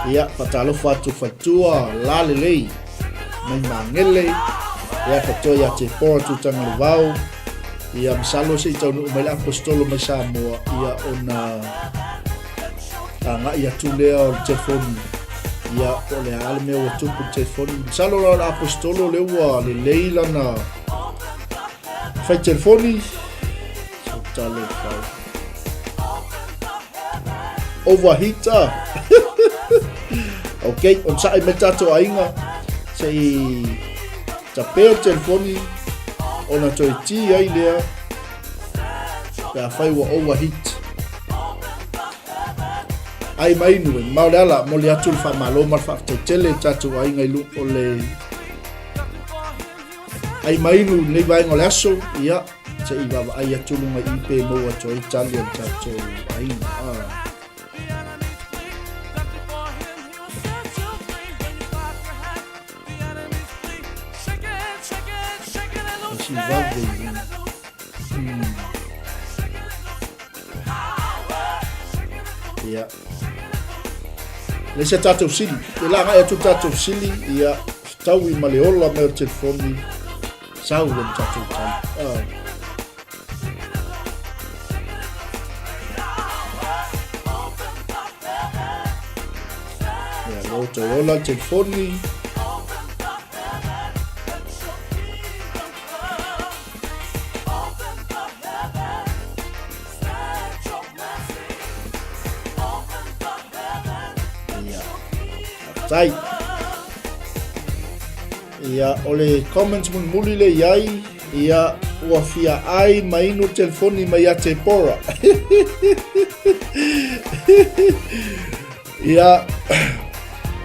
Ia, whatalofa atu whatua, la lelei, mai mangele, ia whatua ia te pora tūtanga le vao, ia masalo se i taunuu mai le apostolo mai Samoa, ia ona agai atu lea o le telefoni ia po o le a le mea ua tupu le telefoni masalo la o le apostolo lea ua lelei lana fai telefoni so talo fai overheat ok on sa'i mai tatou aiga se i tapea le telefoni ona toe tī ai lea Pe afai ua overheat. Ai ma inu e mamao le ala, momoli atu le faamalo ma le faafetai tele i tatou aiga i luga o le ai ma inu i lenei vaega o le aso, ia, se i vaavaai atu luga i i pe maua atu ai tali a le tatou aiga. Ah. Si vave i luga. Ia. Le isi a tatou fesili. E lagai atu le tatou fesili, ia, fetaui ma le ola mai o le telefoni, sau lona tatou tali. Ah. Ia, lea ua toe ola le telefoni. Faafetai. Ia, o le comments mulimuli le i ai, ia, ua fia ai ma inu telefoni mai ia Tepora. Ia,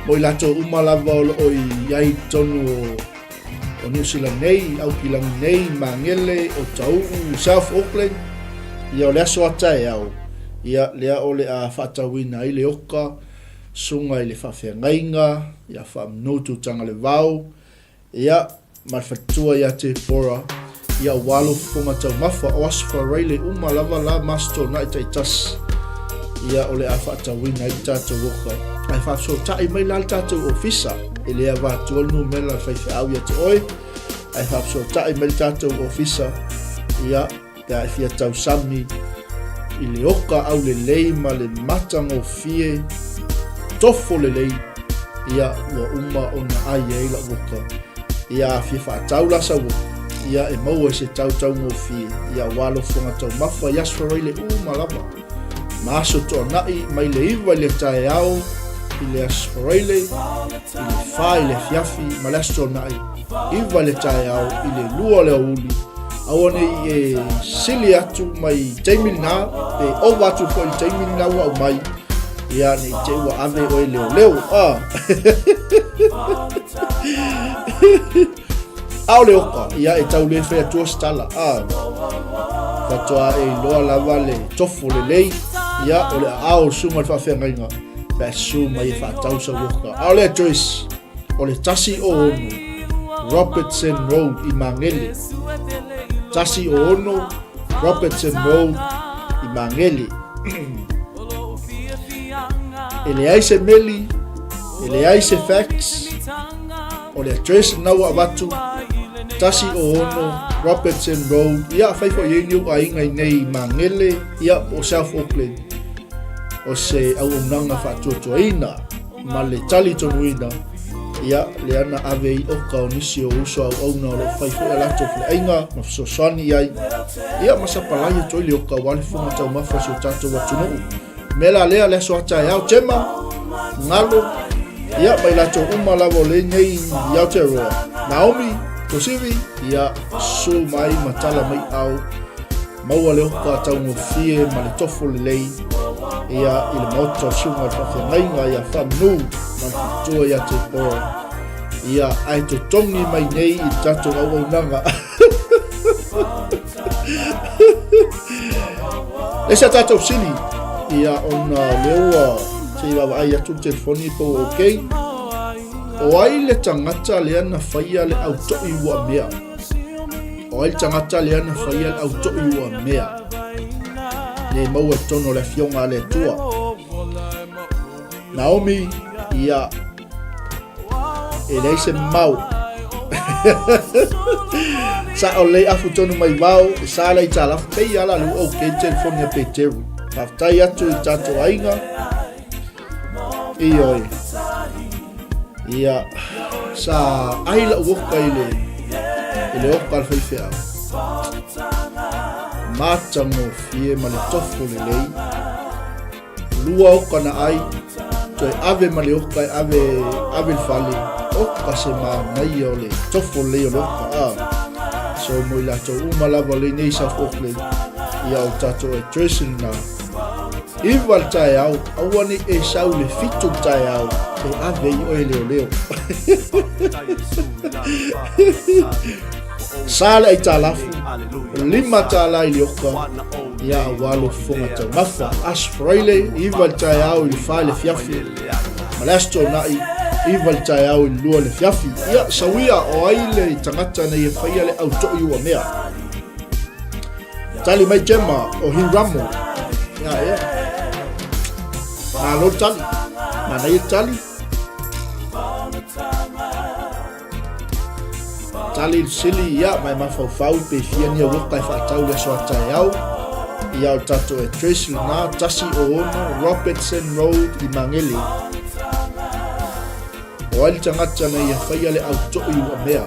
mo i latou uma lava o loo i ai tonu o O Niu Sila nei, Aukilani nei, Magele, Otauu, South Auckland, ia o le aso a taeao, ia lea o le a faatauina ai le oka, suga i le faafeagaiga, ia faamanu Tutagalevao, ia ma le faletua ia Tepora, ia aua lou fofoga taumafa, o Aso Faraile uma lava la ma Aso Toonai taitasi, ia o le a faatauina ai le tatou oka. Ae faafesootai mai la le tatou ofisa, e le avatua le numera a le faifeau ia te oe, ae faafesootai mai le tatou ofisa, ia pe a e fia tausami i le oka aulelei ma le matagofie tofo lelei, ia ua uma ona ai ai lau oka. Ia a fia faatau la sau oka, ia e maua i se tau taugofie, ia aua lou fofoga taumafa i Aso Faraile uma lava. Ma Aso Toonai mai le 9 i le taeao i le Aso Faraile, i le 4 i le afiafi ma le Aso Toonai, 9 i le taeao i le 2 o le aoauli. Aua ne i e sili atu mai taimi lena, pe ova atu foi i le taimi lena ua aumai, ia ne i te i ua ave oe i leoleo. Ah. A o le oka, ia e tau le fai atua se tala. Ah. Faatoa e iloa lava le tofo lelei, ia o le aao o le susuga i le faafeagaiga, pe a susu mai e faatau sau oka. A o le address, o le 106 Robertson Road i Magele. 106 Robertson Road i Magele. E leai se meli, e leai se fax, o le address lena ua avatu, 106 Robertson Road, ia fai foi i ai ni ou aiga i nei i Magele, ia po o South Auckland. O se auaunaga faatuatuaina ma le talitonuina, ia lea na ave ai oka o nisi o uso auauna o lo o fai foi a latou faleaiga ma fesoasoani i ai, ia ma sapalai atu ai le oka aua le fofoga taumafa o si o tatou atunuu. Mea la lea, le aso a taeao, Gemma, Galo, ia, ma i latou uma lava o lenei i Aotearoa, Naomi, Tosivi, ia, susu mai ma tala mai ao, maua le oka taugofie ma le tofo lelei, ia, i le maota o susuga o le faafeagaiga ia Faamanu ma le faletua ia Tepora, ia, ae totogi mai nei i le tatou auaunaga. Le isi a tatou sili, ia ona o lea ua se i vaavaai atu le telefoni po ua okay. O ai le tagata lea na faia le autoi uamea? O ai le tagata lea na faia le autoi uamea? Le maua i totonu o le Afioga a le Atua. Naomi, ia, E leai se mau. Sa o lei afu tonu mai vao, e sa lei tala pei ala lu o ke telefoni a Peteru. Faafetai atu i tatou aiga. Ioe. Ia, sa ai lau oka i le, i le oka a le faifeau. Matagofie ma le tofo lelei. Lua oka na ai, toe ave ma le oka e ave, ave le fale, oka se manaia o le tofo lelei o le oka, a. So mo i latou uma lava o lenei South Auckland, ia o tatou address lena. 9 le taeao, aua ne i e sau i le 7 le taeao, e ave ai oe leoleo. Sa le aitalafu, 5 tala i le oka, ia aua lou fofoga taumafa. Aso Faraile, 9 i le taeao i le 4 i le afiafi, ma le Aso Toonai, 9 i le taeao i le 2 i le afiafi. Ia, sauia, o ai le tagata na ia faia le autoi ua mea? Tali mai Gemma, o Hiramo. Ia, ia. Malo le tali. Manaia le tali. Tali le sili, ia, ma e mafaufau pe fia ni auoka e faatau i le aso a taeao. Ia, o le tatou address lena, 106 Robertson Road i Magele. O ai le tagata na ia faia le autoi ua mea?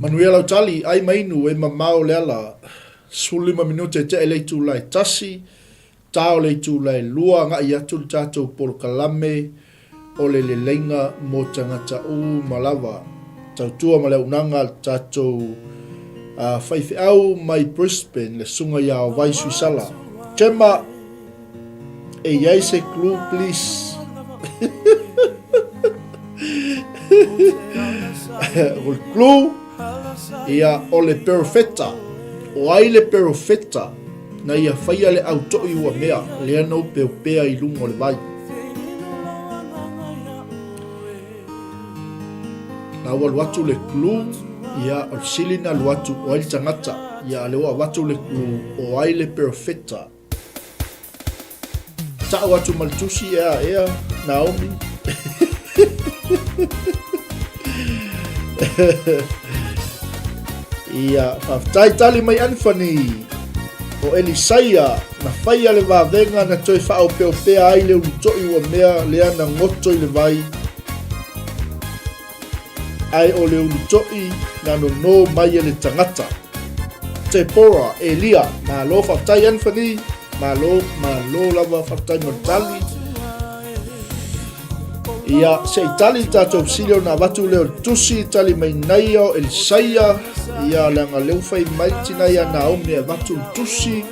Manuia lau tali, ai ma inu e mamao le ala. 15 minute e tea i le itula e tasi, ta o le itula e lua agai atu le tatou polokalame o le leleiga mo tagata uma lava. Tautua ma le auaunaga a le tatou faifeau mai Brisbane, le Susuga ia Aovai Suisala. Gemma, e i ai se clue please? O le clue, ia, o le perofeta. O ai le perofeta na ia faia le autoi ua mea, lea na opeopea i luga o le vai? Na ua alu atu le clue, ia, o le fesili na alu atu, o ai le tagata? Ia, a lea ua avatu le clue, o ai le perofeta? Tau atu ma le tusi, ea, ea, Naomi. Ia, faafetai tali mai Anthony. O Elisaia, na faia le vavega na toe faaopeopea ai le ulutoi ua mea lea na goto i le vai, ae o le ulutoi na nonō mai e le tagata. Tepora, Elia, malo faafetai Anthony, malo, malo lava faafetai mo le tali. Ia, se i tali le tatou fesili ona avatu lea o le tusi, tali mai nei o Elisaia, ia, leaga lea ua fai mai le tina ia Naomi e avatu le tusi.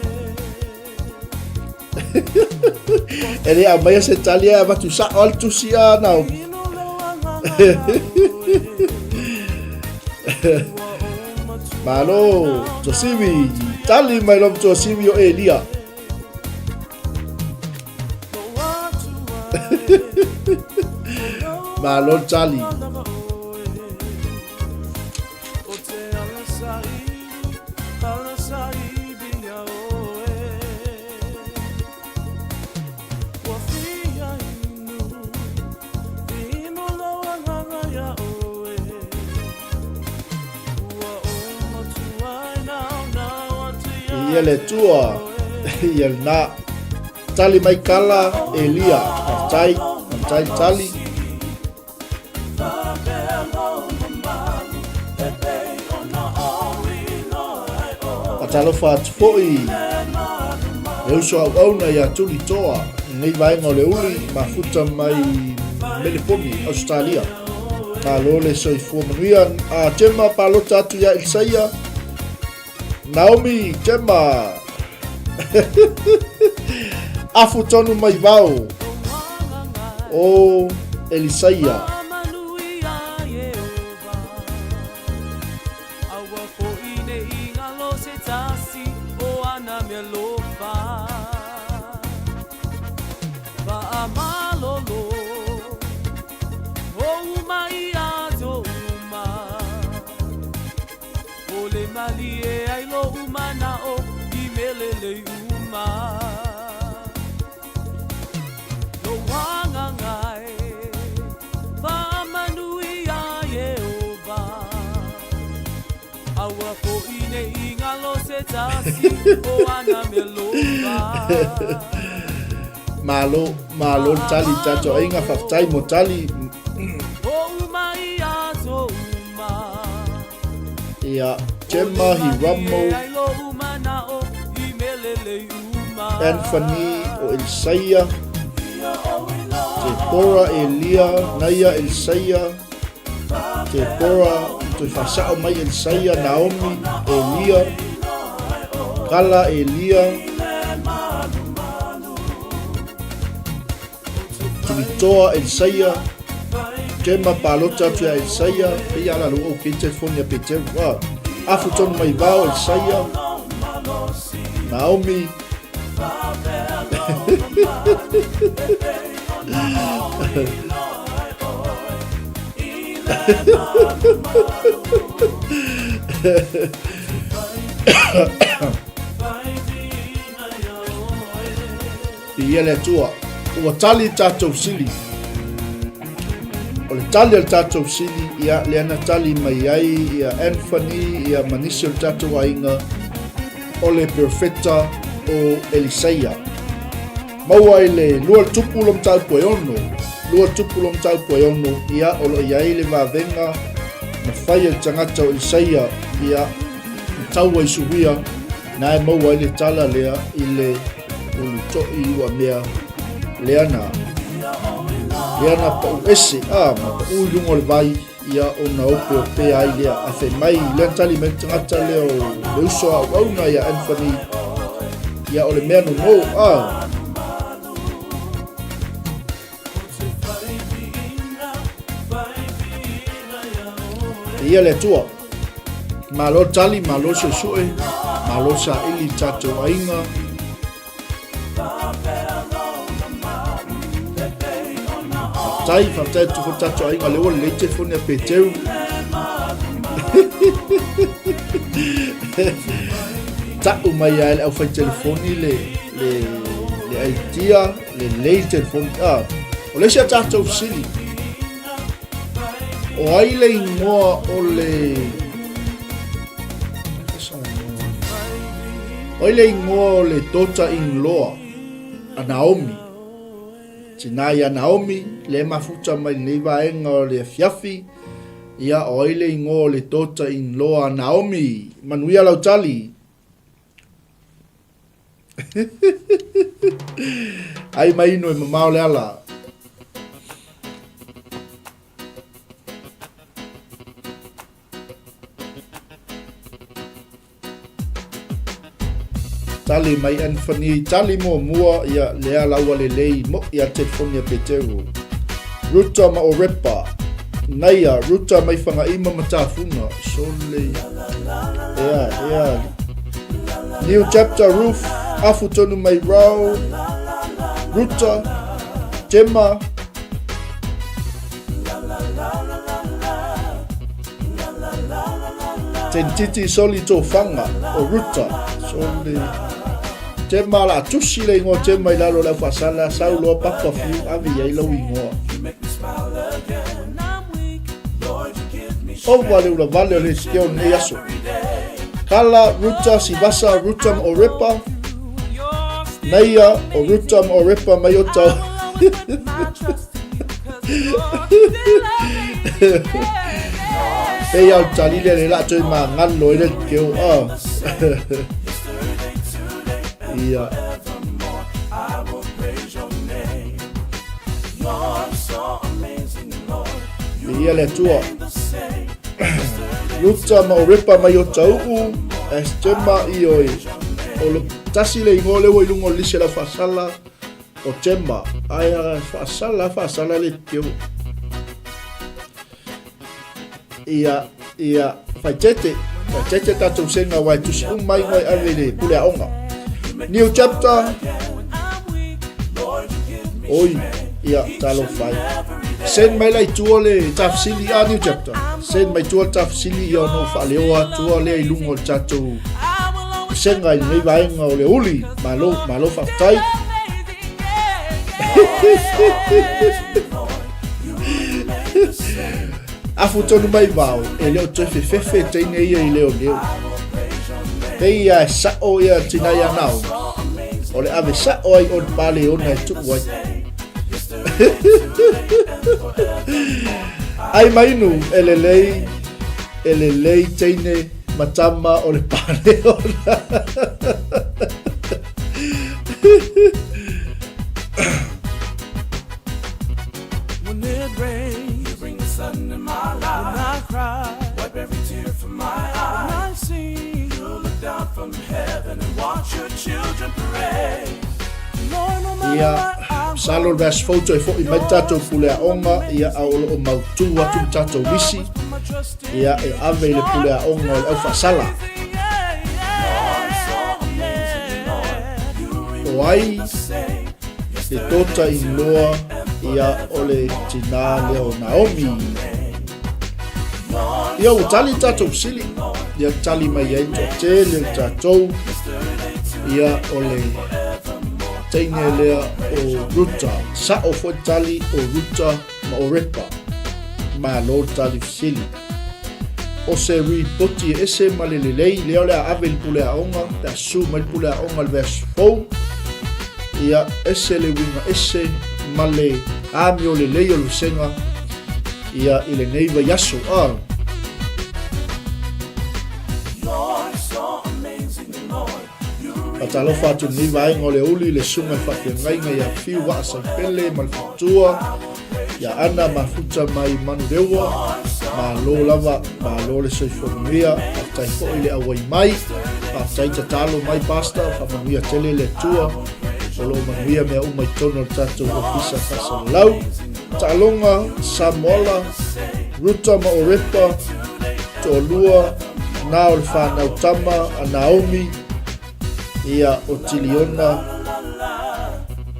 E le aumaia se tali ae avatu sao lava le tusi a Naomi. Malo, Tuasivi, tali mai lo Tuasivi o Elia. Malo tali. Ia le Atua, ia lena. Tali mai kala, Elia. Faafetai, faafetai tali. Faatalofa atu foi le uso auauna ia Tuli Toa, lenei vaega o le uli mafuta mai Meleponi, Australia. Malo le soifua manuia. A Gemma palota atu ia Elisaia. Naomi Gemma. Afu tonu mai vao o Elisaia. Malo, malo le tali tatou aiga, faafetai mo tali. Ia, Gemma Hiramo, Anthony o Elisaia, Deborah Elia, Naia Elisaia, Deborah, toe faasao mai Elisaia, Naomi, Elia, Kala Elia, Tulitoa Elisaia, Kema palota atu ia Elisaia, pei ala lo au kei telefoni a Peteru. Ah, afu tonu mai vao Elisaia, Naomi, Viia le Atua. Ua tali le tatou sili. O le tali a le tatou sili, ia, lea na tali mai ai ia Anthony, ia ma nisi o le tatou aiga, o le perofeta o Elisaia. Maua i le lua tupu lo mataupu e ono, lua tupu lo mataupu e ono, ia, o lo o i ai le vavega na fai e le tagata o Elisaia, ia, na taua i Suria, na e maua ai le tala lea i le ulutoi ua mea lea na lea na pau ese a ma pau i luga o le vai ia ona opeopea ai lea a fai mai lea na tali mai le tagata lea o le uso a auauna ia Anthony ia o le mea nono a Ia le Atua. Malo tali, malo suesue, malo saili i tatou aiga. Faafetai, faafetai atu foi tatou aiga lea ua lelei telefoni a Peteru. Ta'u mai lava e le aufai telefoni le, le, le idea Lelei le telefoni. Ah, o le isi a tatou fesili. O ai le ingoa o le... O ai le ingoa o le daughter-in-law a Naomi? Tina ia Naomi, le mafuta mai lenei vaega o le afiafi. Ia, o ai le ingoa o le daughter-in-law a Naomi? Manuia lau tali. Ai mai inu e mamao le ala. Tali mai Anthony, tali muamua ia lea la ua lelei mo'i a telefoni a Peteru. Ruta ma Orepa. Naia, Ruta mai Fagaima ma Tafuna, Sole, ea, ea, New Chapter, Ruth, Afu tonu mai Rao, Ruta, Gemma, Tentiti Soli Tofanga, o Ruta, Sole, Gemma la tusi le ingoa Gemma i lalo le au faasala, sau loa papa fiu ave i ai lau ingoa. Ova le ula vale o le sikeo nei aso. Kala, Ruta, Sivasa, Ruta ma Orepa. Naia, o Ruta ma Orepa mai o tau. Pei au talile le la toi ma ngalo i le keo. Ah. Ia. Ia le Atua. Ruta ma Orepa mai o Tau'u, Estema i oi. O le tasi le ingoa lea ua i luga o le lisi a le au faasala o Tema. Ai a faasala, faasala le teu. Ia, ia, faitete, faitete tatou senga wai tusi uma mai ngoi ave le pule aoga. New chapter. Oi, ia, talo fai. Send mai la i tua le tafsili, ah, new chapter. Send mai tua le tafsili ia ono faaleoa tua lea i luga o le tatou senga i lenei vaega o le uli. Malo, malo faafetai. Afu tonu mai vao, e le o toe fefefe teine ia i leo leo. Pei ia e sa'o ia tina ia nao. O le ave sa'o ai o le pale ona e tuu ai. Ai mainu e lelei, e lelei teine matama o le pale ona. Ia, masalo le vaiaso fou toe fo'i mai le tatou pule aoga, ia, a o lo o mautū atu le tatou lisi, ia, e ave i le pule aoga o le aufaasala. O ai le tota inoa ia o le tinā lea o Naomi. Ia ua tali tatou fesili, ia tali mai ai toatele o tatou, ia o le teine lea o Ruta. Sa'o foi tali o Ruta ma Orepa. Malo tali fesili. O se ripoti e ese ma le lelei, lea o le a ave i le pule aoga, pe a su mai le pule aoga i le vaiaso fou, ia ese le uiga ese ma le amio lelei o le vasega ia i lenei vaiaso. Ah. Faatalofa atu i lenei vaega o le aoauli i le susuga i le faafeagaiga ia Fiu Vaa Saipele ma le faletua ia Ana Mafuta mai Manurewa. Malo lava, malo le soifua manuia, faafetai foi le auai mai, faafetai tatalo mai Pastor, faamanuia tele le Atua, o lo o manuia mea uma i totonu o le tatou ofisa faasalalau. Taaloga, Samoala, Ruta ma Orepa, toalua na o le whanau tama a Naomi, ia o Tiliona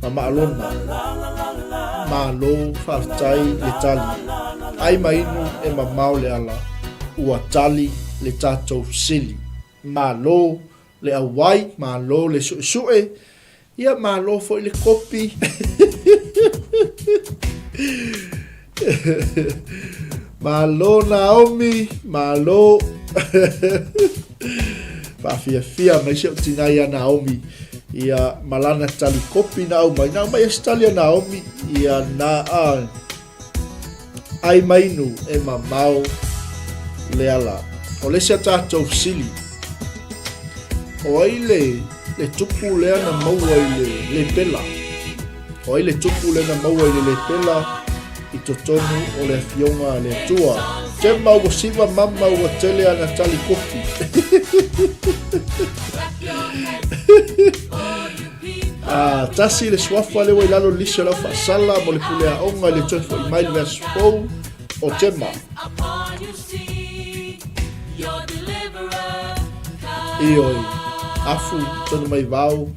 ma Maalona. Malo faafetai le tali. Ai ma inu e mamao le ala, ua tali le tatou fesili. Malo le auai, malo le suesue, ia malo foi le kopi. Malo Naomi, malo. Faafiafia mai si ou tina ia Naomi. Ia malana tali kopi na au mai. Na au mai e tali a Naomi. Ia na a ai mainu e mamao le ala. O le isi a tatou fesili, o ai le, le tupu lea na maua i le lepela? O ai le tupu lea na maua i le lepela i totonu o le afioga a le Atua? Gemma ua siva mama ua tele ana tali kopi. Ah, tasi le suafa lea ua i lalo le lisi o lau faasala mo le pule aoga i le toe fo'i mai le vaiaso fou. o Tema. Ioe, afu tonu mai vao,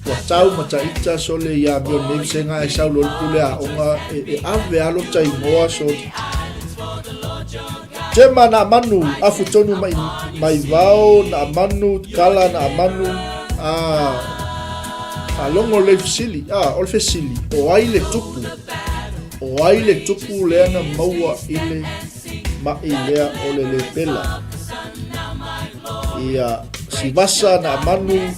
ua tau ma taita sole ia mea o lenei vasega ae sau loa le pule aoga e, e ave lava lota igoa sole. Tema na manu, afu tonu mai, mai vao, na manu, kala na manu, a faalogo lelei fesili, a o le fesili, o ai le tupu? O ai le tupu lea na maua i le maʻi lea o le lepela? Ia, Sivasa na Amanu,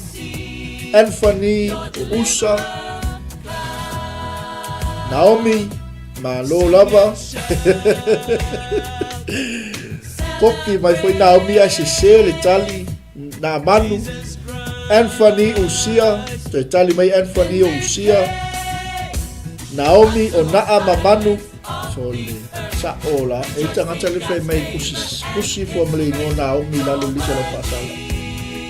Anthony o Usa, Naomi, malo lava. Kopi mai foi Naomi ai sese le tali na Amanu, Anthony Usia, toe tali mai Anthony o Usia, Naomi o Naa Mamanu, Sole, sa'o la, e tagata le fai mai kusi, kusi fua ma le igoa Naomi i lalo lisi o lau faasala.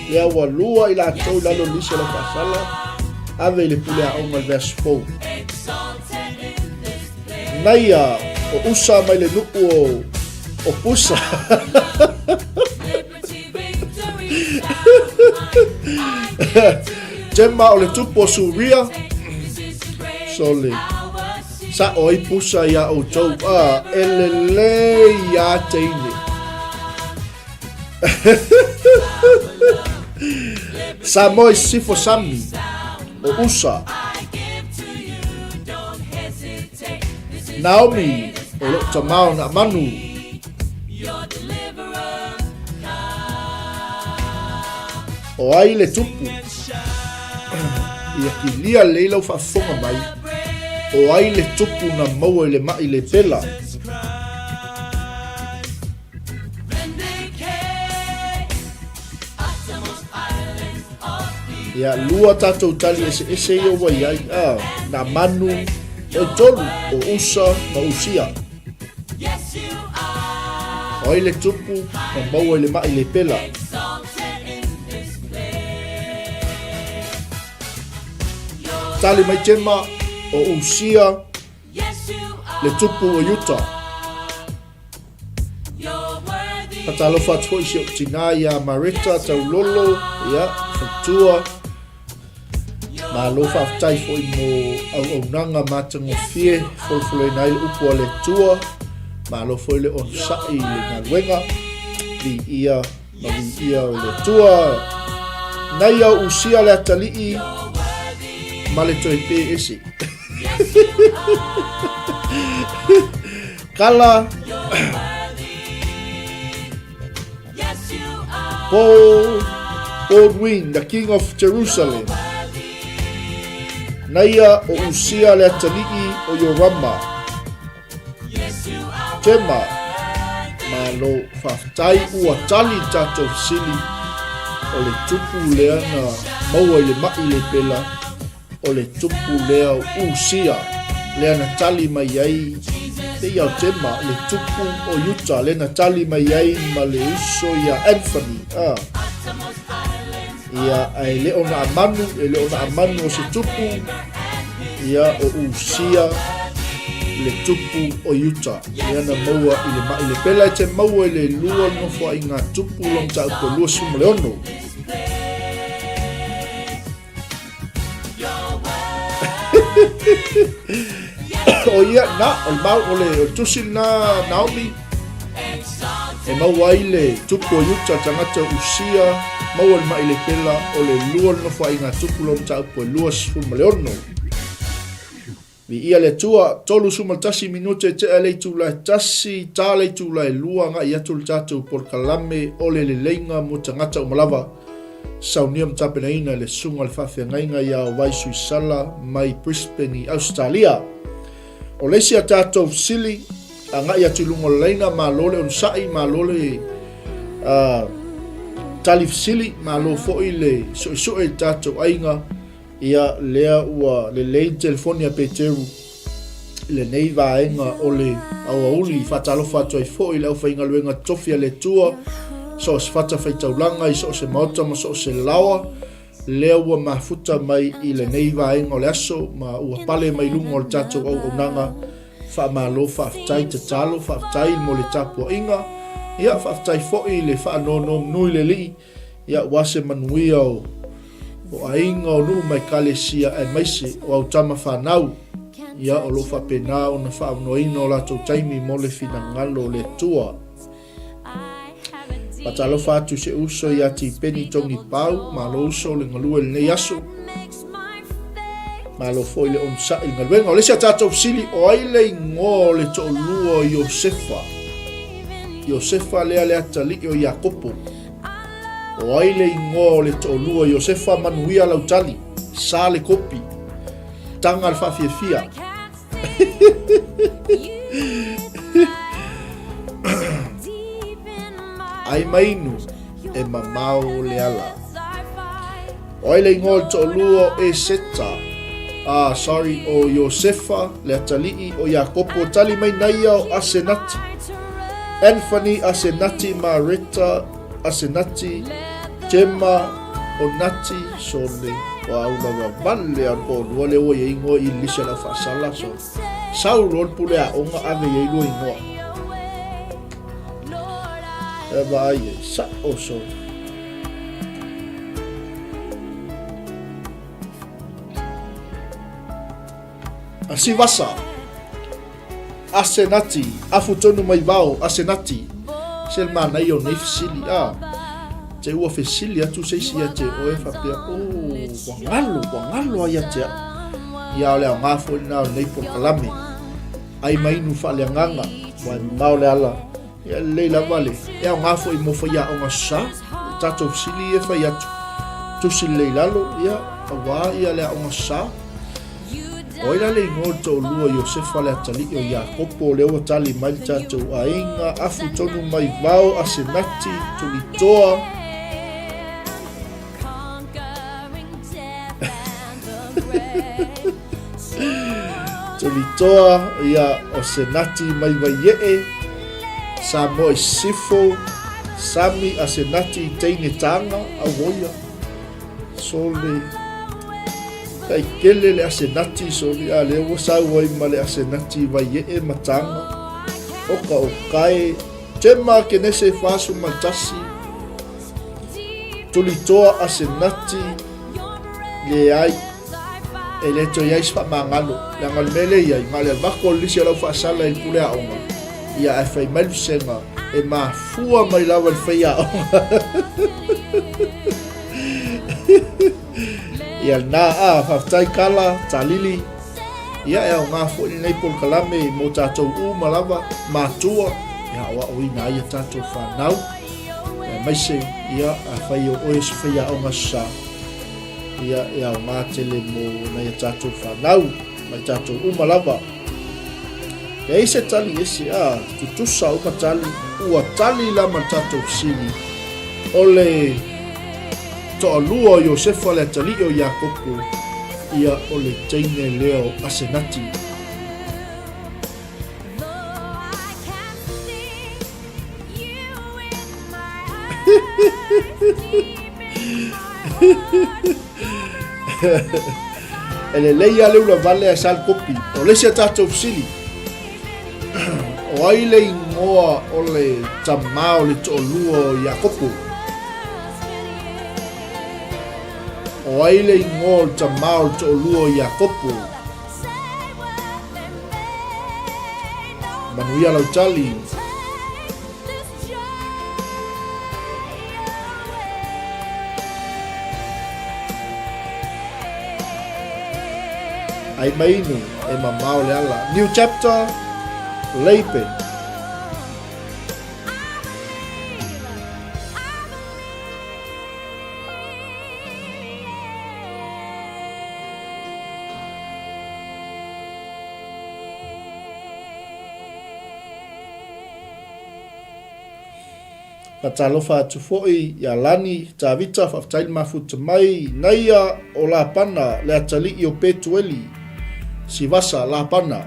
Lea ua lua i latou i lalo lisi o lau faasala, ave i le pule aoga i le vaiaso fou. Naia o Usa mai le nuu o, o Pusa. Tema o le tupu o Suria. Sole. Sa'o ai pusa iā ʻoutou, a e lelei iā teine. Samoa i Sisifo Sami o Usa. Naomi o loʻu tamā o Naʻamanu. O ai le tupu? Ia kilia lelei lau faafofoga mai, o ai le tupu na maua i le maʻi lepela? Ia, lua tatou tali eseese ia ua i ai, a, nā manu, e tolu, o Usa ma Usia. O ai le tupu na maua i le maʻi lepela? Tali mai Tema, o Usia, le tupu o Iuta. Faatalofa atu foi i si ou tinā iā Mareta Taulolo, ia, faletua. Malo faafetai foi mo auaunaga matagofie folofoloina ai le upu a le Atua. Malo foi le onosai i le galuega. Viia ma viia o le Atua. Nei au usia le atalii ma le toe pē ese. Kala Paul Baldwin, the King of Jerusalem. Naia o Usia le atalii o Iorama. Tema, malo faafetai ua tali le tatou fesili o le tupu lea na maua i le maʻi lepela o le tupu lea o Usia, lea na tali mai ai te ia o Tema, le tupu o Iuta, lea na tali mai ai ma le uso ia Anthony. Ah. Ia, ae le o na amanu, e le o na amanu o se tupu, ia o Usia, le tupu o Iuta. Lea na maua i le maʻi lepela e te maua i le lua nofoaiga tupu lo mataupu e 26. O ia, na, o le mau, o le, o le tusi lena, Naomi, e maua ai le tupu o Iuta, tagata o Usia, maua le maʻi lepela, o le lua le nofoaiga tupu lona mataupu e 26. Viia le Atua, 31 minute e tea le itula e tasi, ta le itula e lua agai atu le tatou polokalame o le leleiga mo tagata uma lava. Saunia ma tapenaina e le Susuga o le Faafeagaiga ia Ovai Suisala mai Brisbane i Ausetalia. O le isi a tatou fesili, agai atu i luga o le laina, malo le onosai, malo le uh, tali fesili, malo foi le suesue i tatou aiga, Ia, lea ua lelei le telefoni a Peteru i lenei vaega o le aoauli. Faatalofa atu ai foi i le aufaigaluega totofi a le Atua, so o se fatafaitaulaga i so o se maota ma so o se laoa, lea ua mafuta mai i lenei vaega o le aso ma ua pale mai luga o le tatou auaunaga. Faamalo faafetai tatalo, faafetai mo le tapuaiga, ia faafetai foi i le faanonomanu i le Alii, ia aua se manuia o o aiga, o nuu ma ekalesia aemaise o au tama fanau, ia o lo o faapena ona faaavanoaina o latou taimi mo le finagalo o le Atua. Faatalofa atu i se uso ia Tipeni Togipau, malo uso le galue i lenei aso. Malo foi le onosai i le galuega. O le isi a tatou fesili, o ai le igoa o le toalua o Iosefa? Iosefa lea le atalii o Iakopo. O ai le igoa o le toalua o Iosefa? Manuia lau tali. Sa le kopi. Taga le faafiafia. Ai mainu e mamao le ala. O ai le igoa o le toalua o Eseta? Ah, sorry, o Iosefa, le atalii o Iakopo. Tali mai naia o Asenati. Anthony Asenati, Mareta Asenati, Gemma Onati, sole, ua au lava vale a le toalua lea ua i ai igoa i lisi a le au faasala, so sau loa le pule aoga ave i ai lua igoa. E vaai ai, sa'o sole. Sivasa, Asenati, afu tonu mai vao, Asenati. Se le manaia o nei fesili, a. Te ua fesili atu se isi ia te oe faapea, o, ua galo, ua galo a ia te au. Ia o le aoga foi lena o lenei polokalame. Ai mainu faaleagaga, ua e mamao le ala. Ia lelei lava le, e aoga foi mo faiaoga sa, le tatou fesili ia fai atu, tusi lelei lalo, ia, aua ia le aoga sa. O ai la le igoa o le toalua o Iosefa le atalii o Iakopo, lea ua tali mai le tatou aiga, afu tonu mai vao, Asenati, Tulitoa, Tulitoa, ia, o Senati mai Vaiee, Samoa i Sisifo, Sami Asenati i Teine Taga, auoia, sole, tai kele le Asenati, sole, a lea ua sau ai ma le Asenati i Vaiee ma Taga, oka o Kae, Tema Kenese 41, Tulitoa Asenati, leai, e le toe i ai se faamagalo, leaga o le mea lea e i ai, na o le avatu o le lisi o lau faasala i le pule aoga, ia ae fai mai le vasega, e mafua mai lava i le faiaoga. Ia lena, a, faafetai Kala, Talili, ia e aoga foi lenei polokalame mo tatou uma lava, matua, e aoaoina ai a tatou fanau, aemaise, ia, afai o oe o se faiaoga sa, ia e aoga tele mo nai a tatou fanau ma i tatou uma lava. E ai se tali ese, a, tutusa uma tali, ua tali la ma le tatou fesili, o le toalua o Iosefa le atalii o Iakopo, ia o le teine lea o Asenati. E lelei lava le ulavale ae sa le kopi. O le isi a tatou fesili, o ai le igoa o le tamā o le toalua o Iakopo? O ai le igoa o le tamā o le toalua o Iakopo? Manuia lau tali. Ai mainu e mamao le ala. New chapter, Leipe. Faatalofa atu foi ia Lani Tavita, faafetai le mafuta mai, Naia o Lapana, le atalii o Petueli, Sivasa Lapana.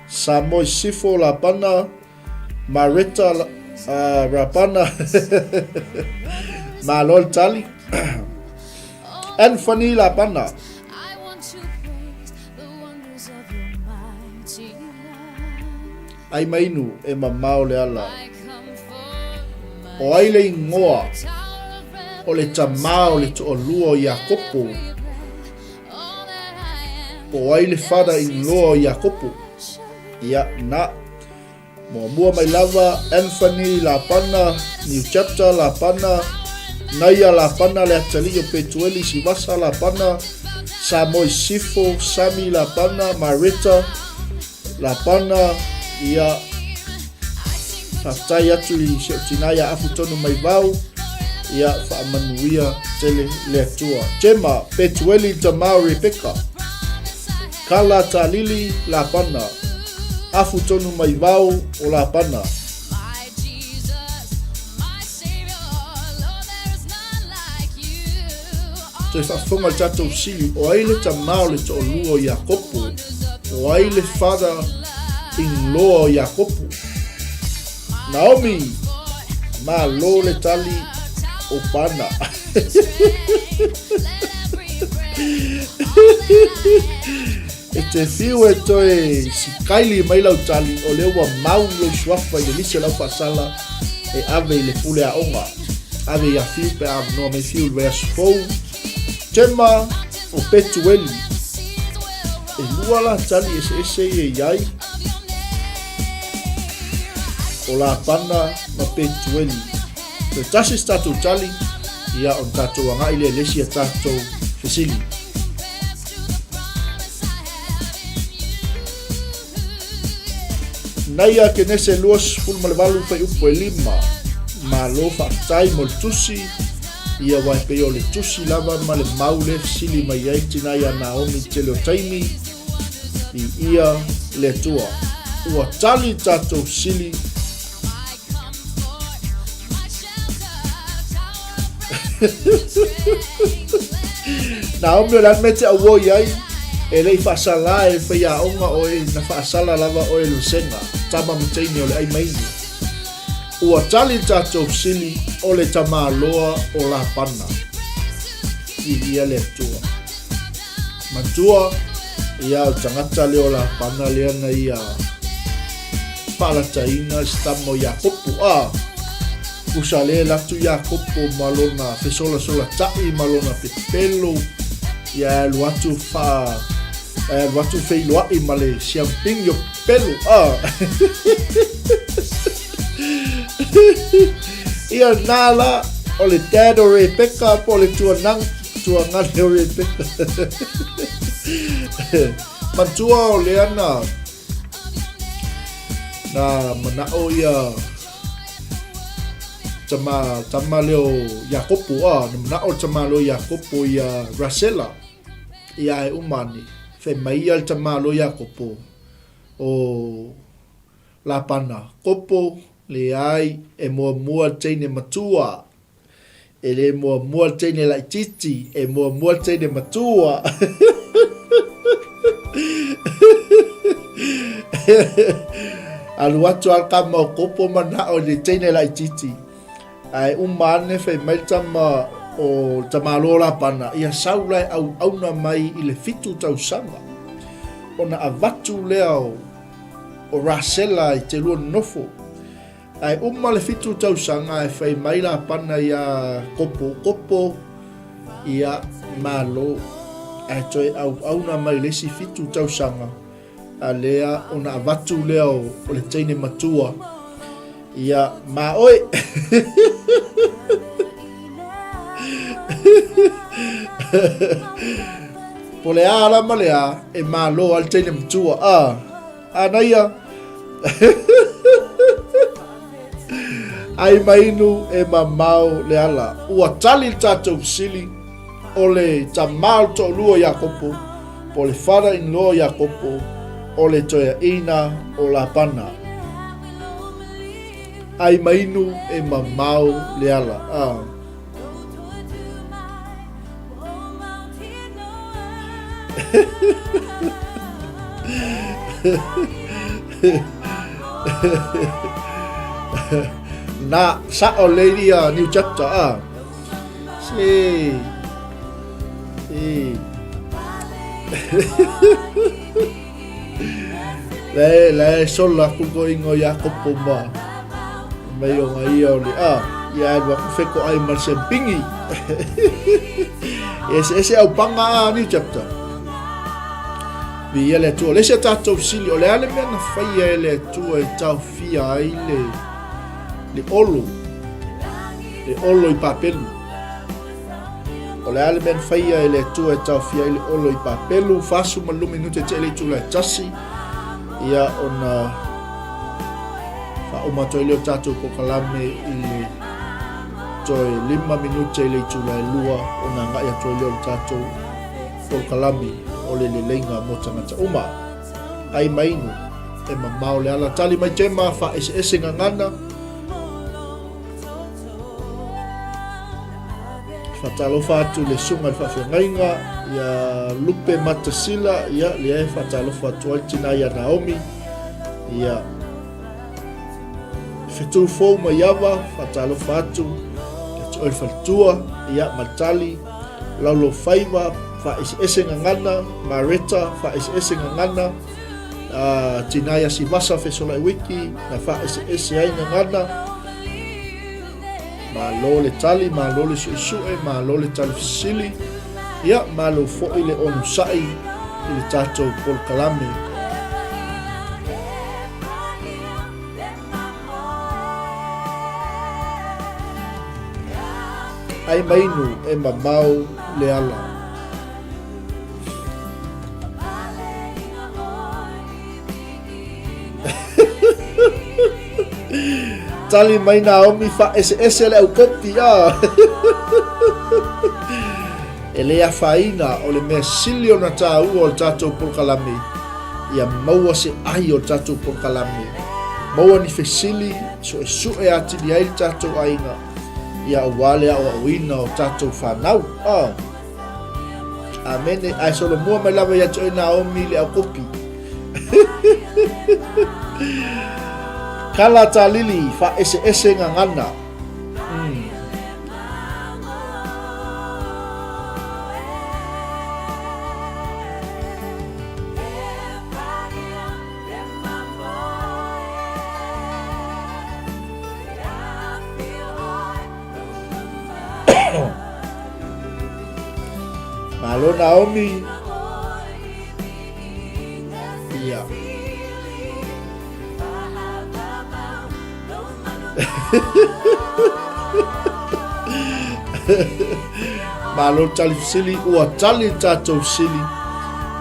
Samoa Sifo Lapana, Mareta Rapana, malo le tali. Anthony Lapana. Ai mainu e mamao le ala. O ai le ingoa o le tamā o le toalua o Iakopo? Po o ai le father in law o Iakopo? Ia, na. Muamua mai lava Anthony Lapana, New Chapter Lapana, Naia Lapana le atalii o Petueli Sivasa Lapana, Samoi Sifo, Sami Lapana, Mareta Lapana, ia faafetai atu i si ou tina ia afu tonu mai vau, ia faamanuia tele le Atua. Jema, Petueli tama o Rebeka. Kala Talili Lapana, afu tonu mai vao o Lapana. Toe faafofoga le tatou sili, o ai le tama o le toalua o Iakopo? O ai le father in law o Iakopo? Naomi, malo le tali o Pana. E te fiu e toe sikaili mai lau tali, o lea ua mau lou suafa i le lisi o lau faasala e ave i le pule aoga. Ave ia Fiu pe a avanoa mai Fiu i le vaiaso fou. Tema o Petueli. E lua la tali eseese ia i ai. O Lapana ma Petueli. Toe tasi se tatou tali, ia ona tatou agai lea i le isi a tatou fesili. Naia Kenese 28 fuaiupu e 5. Malo faafetai mo le tusi, ia aua e pei o le tusi lava ma le mau lea e fesili mai ai tina ia Naomi i le tele o taimi, viia le Atua. Ua tali tatou fesili. Naomi o le a le mea e te auoi ai, e le i faasala e faiaoga oe, na faasala lava oe e le vasega, tama ma teine o le ai maini. Ua tali le tatou fesili o le tamaloa o Lapana. Viia le Atua. Matua, ia o le tagata lea o Lapana lea na ia faalataina se tama o Iakopo. A, tusa lea e atu Iakopo ma lona fesolasolataʻi ma lona pepelo, ia e alu atu faa e alu atu feiloaʻi ma le siampingi o pepelo. A. Ia nā la, o le dad o Rebecca po o le tuanang, tuangane o Rebecca. Matua o lea na, na manao ia tama, tama lea o Iakopo, a, na manao le tama lea o Iakopo ia Rasela, ia e uma ane, fai mai ia le tama lea o Iakopo, o Lapana, Kopo, leai, e muamua le teine matua. E le muamua le teine laitiiti, e muamua le teine matua. Alu atu a le tama o Kopo manao i le teine laitiiti. Ae uma ane fai mai le tama o le tamaloa o Lapana, ia sau la e auauna mai i le 7 tausaga. Ona avatu lea o o Rasela i te lua nonofo. Ae uma le 7 tausaga ae fai mai Lapana iā Kopo, Kopo, ia, malo, ae toe auauna mai le isi 7 tausaga, a lea ona avatu lea o, o le teine matua, ia, ma oe. Po le a la ma le a, e malo a le teine matua, a, ana ia. Ai mainu e mamao le ala. Ua tali le tatou fesili, o le tama o le toalua o Iakopo, po o le father in law o Iakopo, o le toeaina o Lapana. Ai mainu e mamao le ala. A. Na, sa'o lady a new chapter a. Se. E. Le, le sola aku ko ingo ia kopo ma. Mai o ngai ia o le a. Ia alu aku wheko ai ma se pingi. Ese ese au panga a new chapter. Vi ia le Atua. O le isi a tatou fesili, o le a le mea na faia e le Atua e taofia ai le, le olo, le olo i Papelu? O le a le mea na faia e le Atua e taofia ai le olo i Papelu? 45 minute tea le itula e tasi, ia ona faauma atu ai lea o tatou polokalame i le toe 5 minute i le itula e 2 ona agai atu ai lea o le tatou polokalame o le leleiga mo tagata uma. Ai ma inu, e mamao le ala. Tali mai Tema, faaeseese gagana. Faatalofa atu le susuga i le faafeagaiga ia Lupe Matasila, ia lea e faatalofa atu ai le tina ia Naomi, ia Fetu fou mai Ava, faatalofa atu ia te oe le faletua, ia ma le tali, Laulofaiva, faaeseese gagana, Mareta, faaeseese gagana, uh, tina ia Sivasa Fesolai Wiki, na faaeseese ai gagana. Malo le tali, malo le suesue, malo le tali fesili, ia malo foi le onosai i le tatou polokalame. Ai ma inu e mamao le ala. Tali mai Naomi faaeseese le aukopi a. E le afaina o le mea sili ona taua o le tatou polokalame ia maua se ai o le tatou polokalame, maua ni fesili, suesue atili ai le tatou aiga, ia aua le aoaoina o tatou fanau. Ah. Amene. Ae solomua mai lava ia te oe Naomi le aukopi. Kala talili faaeseese gagana. Mm. Malo Naomi. Ia. Malo le tali fesili, ua tali le tatou fesili.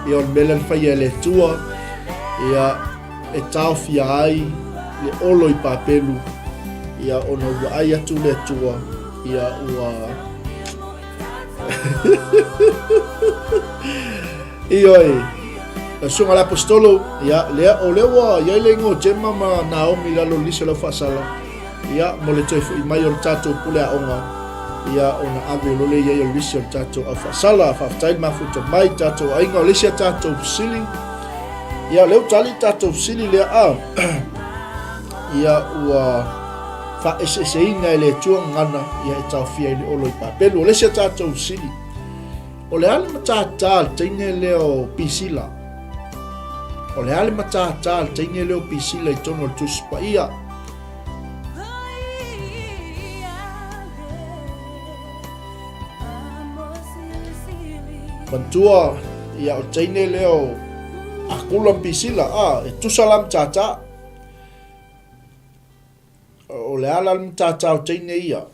Ia o le mea lea na faia e le Atua, ia e taofia ai le olo i Papelu, ia ona ua ai atu le Atua, ia ua Ioe, la susuga le Apostolo, ia, lea, o lea ua i ai le igoa o Gemma ma Naomi i lalo o le lisi o le au faasala, ia, mo le toe foi mai o le tatou pule aoga, ia, ona ave loa lea i ai o le lisi o le tatou au faasala. Faafetai le mafuta mai tatou aiga, o le isi a tatou fesili, ia, o lea ua tali le tatou fesili lea, a, ia, ua faaeseeseina e le Atua gagana, ia, e taofia ai le olo i Papelu. O le isi a tatou fesili, O le a le matātā a le teine lea o Pisila? O le a le matātā a le teine lea o Pisila i totonu o le Tusi Paia? Manatua, ia o le teine lea o Akula ma Pisila, a, e tusa la matātā. O le a la le matātā o teine ia?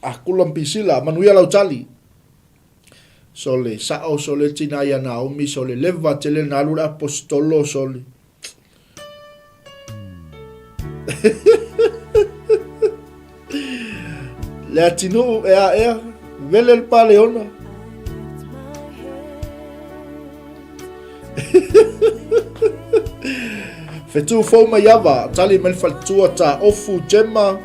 Akula ma Pisila, manuia lau tali. Sole, sa'o sole tina ia Naomi, sole leva tele na alu le aposetolo, sole. Le atinuu e a ea, vele le paleona. Fetu fou mai ava, tali mai le faletua ta ofu Gemma.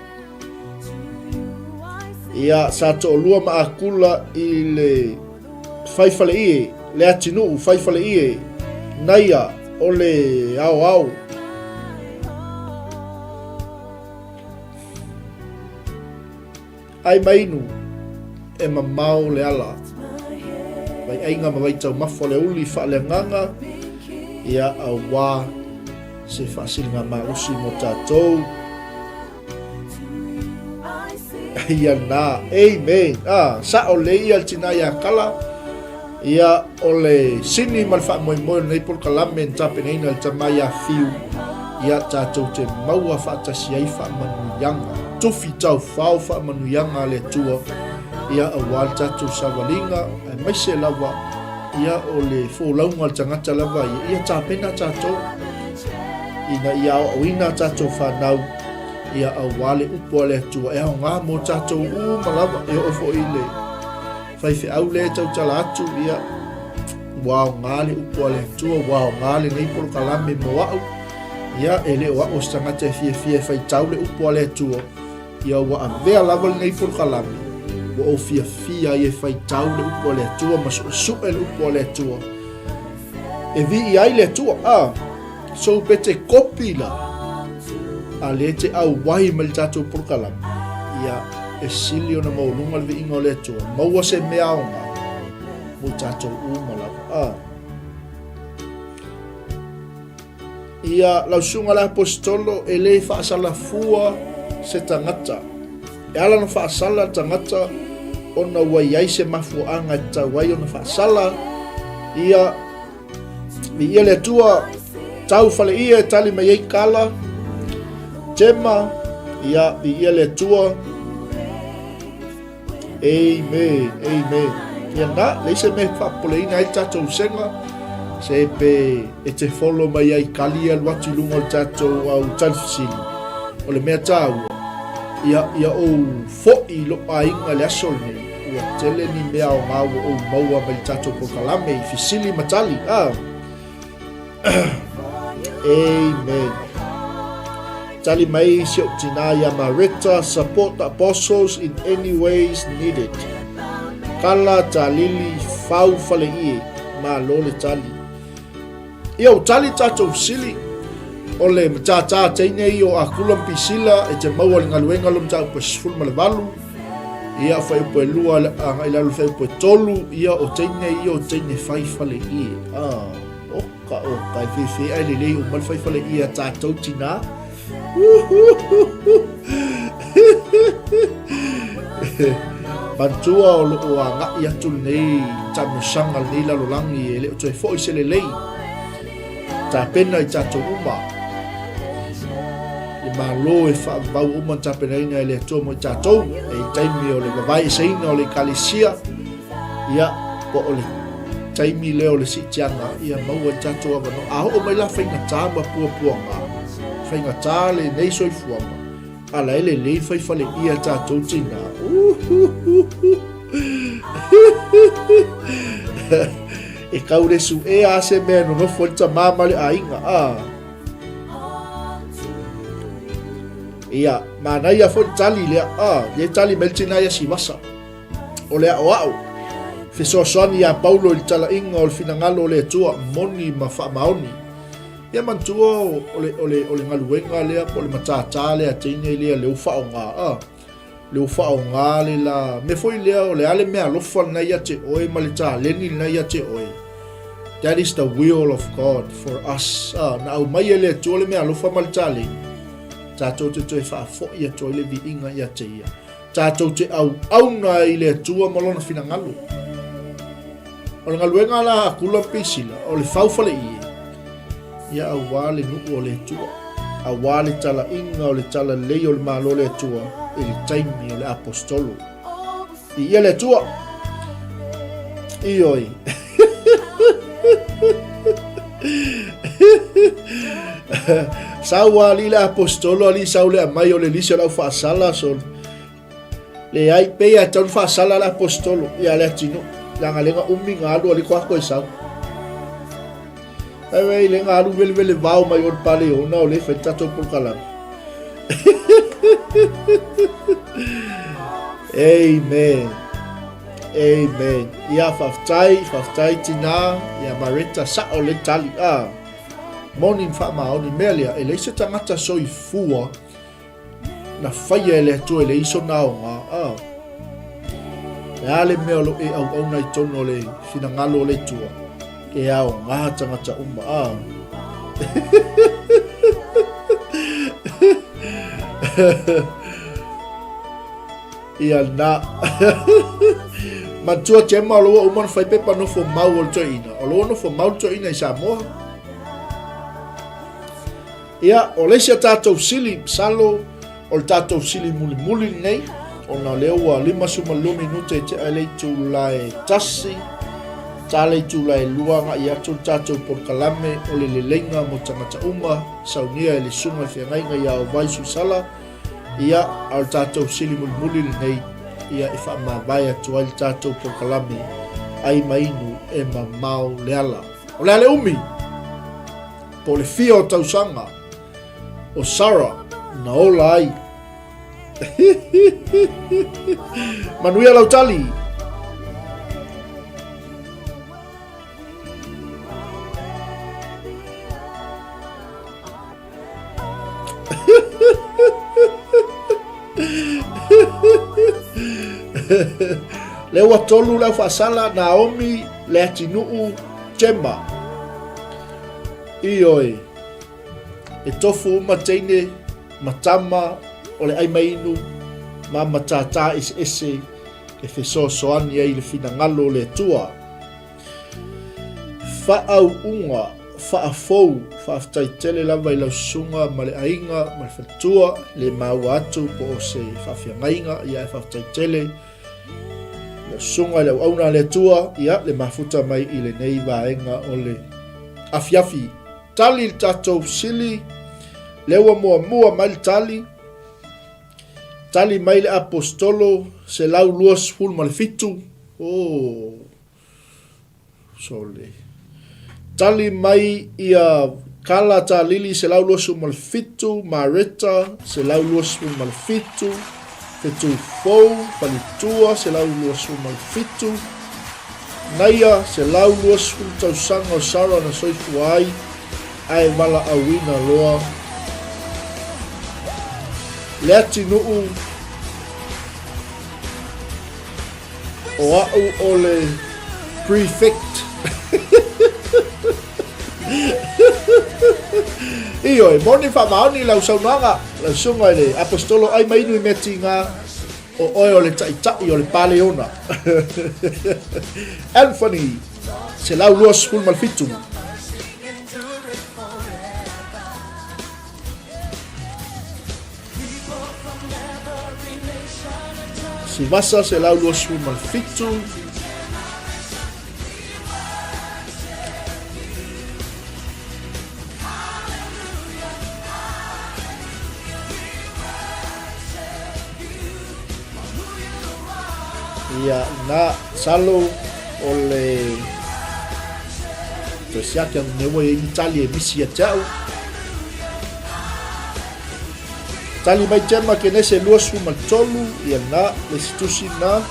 Ia, sa toalua ma Akula i le fai faleie, le atinuu fai faleie, naia o le aoao. Ai ma inu, e mamao le ala. Vaiaiga ma vaitaumafa o le aoauli faaleagaga, ia, auā se faasiligamalosi mo tatou. Ia na, amen. Ah, sa'o lelei ia le tina ia Kala. Ia, o le sini ma le faamoemoe o lenei polokalame na tapenaina e le tama ia Fiu, ia tatou te maua faatasi ai faamanuiaga, tufi taufao faamanuiaga a le Atua, ia aua le tatou savaliga, aemaise lava, ia o le folauga a le tagata lava ia, ia tapena tatou, ina ia aoaoina a tatou fanau, ia aua le upu a le Atua e aoga mo tatou uma lava, e oo foi i le faifeau lea e tautala atu, ia, ua aoga le upu a le Atua, ua aoga lenei polokalame mo au, ia, e le o au o se tagata e fiafia e faitau le upu a le Atua, ia ua avea lava lenei polokalame, ua ou fiafia ai e faitau le upu a le Atua ma suesue le upu a le Atua, e viia ai le Atua, a. So pe te kopi la, a lea te auai mai le tatou polokalame, ia, e sili ona maualuga le viiga o le Atua, maua se mea aoga mo tatou uma lava. A. Ia, lau susuga le aposetolo, e le faasala fua se tagata. E ala ona faasala le tagata ona ua i ai se mafuaaga e tatau ai ona faasala, ia, Viia le Atua, tau faleia e tali mai ai kala, Tema, ia, viia le Atua. Amen, amen. Ia na, leai se mea e faapopoleina ai le tatou sega, se pe e te follow mai ai kali alu atu i luga o le tatou au tali fesili. O le mea taua, ia, ia ou foi i lou aiga i le aso lenei, ua tele ni mea aoga ua ou maua mai le tatou polokalame i fesili ma tali. Ah. Amen. Tali mai si ou tina ia Mareta, support the apostles in any ways needed. Kala talili fau fale ie, malo le tali. Ia ua tali tatou fesili, o le matata teine ia o Akula ma Pisila e te maua i le galuega lo mataupu e 18, ia fuaiupu e 2 agai i lalo fuaiupu e 3, ia o teine ia o teine fai fale ie. Ah, oka oka e fefe ai lelei uma le fai fale ie a tatou tina. Manatua o loo agai atu lenei taamilosaga lenei lalolagi e le o toe foi se lelei. Tapena i tatou uma le Malo e faavavau uma na tapenaina e le Atua mo i tatou e i taimi o le vavaeeseina o le Ekalesia, ia po o le taimi lea o le siitiaga ia maua i tatou avanoa. A oo mai la faigata ma puapuaga, faigata lenei soifuaga, a la e lelei fai faleia tatou tina. E kau le suʻea a se mea e nonofo ai le tamā ma le aiga. Ah. Ia, manaia foi le tali lea. Ah, le tali mai le tina ia Sivasa. O le aʻoaʻo, fesoasoani iā Paulo i le talaiga o le finagalo o le Atua, moni ma faamaoni. Ia manatua o le, o le, o le galuega lea po o le matātā lea a teine lea lea ua faaaoga, a, lea ua faaaoga le la, mea foi lea o le a le meaalofa lena ia te oe ma le taleni lena ia te oe. That is the will of God for us. A, na aumai e le Atua le meaalofa ma le taleni, tatou te toe faafoi atu ai le viiga ia te ia. Tatou te auauna ai i le Atua ma Lona finagalo. O le galuega la a Akula ma Pisila, o le fau faleie, ia auā le nuu o le Atua, auā le talaiga o le talalelei o le Malo o le Atua i le taimi o le Aposetolo. Viia le Atua! Ioe. Sau alii le aposetolo alii sau le amai o le lisi o lau faasala so leai pei a tau faasala le aposetolo ia le atinu leaga le ga umi ga alu ali ko ako e sau ai wei le ga alu vele vele vao mai o le pale ona o le fai tatou polokalame. Amen. Amen. Ia faafetai, faafetai tina, ia Mareta sao le tali. Ah. Moni ma faamaoni mea lea, e leai se tagata soifua na faia e le Atua e leai sona aoga. Ah. Le a le mea o lo e auauna i totonu o le finagalo o le Atua, e aoga tagata uma. A. Ia na. Matua Gemma o lo ua uma ona fai pepa nofo mau o le toeaina. O lo ua nofo mau le toeaina i Samoa. Ia, o le isi a tatou sili, masalo, o le tatou sili mulimuli lenei, ona o lea ua 52 minute e tea i le itula e 1, ta le itula e 2 agai atu le tatou polokalame o le leleiga mo tagata uma, saunia e le Susuga i le Feagaiga ia Ovai Suisala, ia, a o le tatou sili mulimuli lenei, ia e faamavae atu ai le tatou polokalame ai ma inu e mamao le ala. O le a le umi? Po o le fia o tausaga o Sarah na ola ai. Manuia lau tali. Lea ua tolu le au faasala, Naomi, Leatinuu, Gemma. Ioe, e tofu uma teine ma tama o le ai mainu ma matātā eseese e fesoasoani ai i le finagalo o le Atua. Faauuga faafou, faafetai tele lava i lau susuga ma le aiga ma le faletua, le maua atu po o se faafeagaiga, ia ae faafetai tele lau susuga i le auauna a le Atua, ia le mafuta mai i lenei vaega o le afiafi. Tali le tatou fesili, lea ua muamua mai le tali, tali mai le Aposetolo 127, oh, Sole. Tali mai ia Kala Talili 127, Mareta 127, Whetū Fou, Faletua 127, Naia 120 tausaga o Sarah na soifua ai, ae valaauina loa Leatinuu. O au o le prefect. Ioe, moni faamaoni lau saunoaga, lau susuga i le Apostolo ai mai inu i mea tiga, o oe o le taitai o le Paleona. Anthony, 127. Sivasa 127. Ia, na, salo o le toe siaki anu mea ua i ai ni tali e misi ia te au. Tali mai Tema Kenese 23, ia na, le isi tusi na.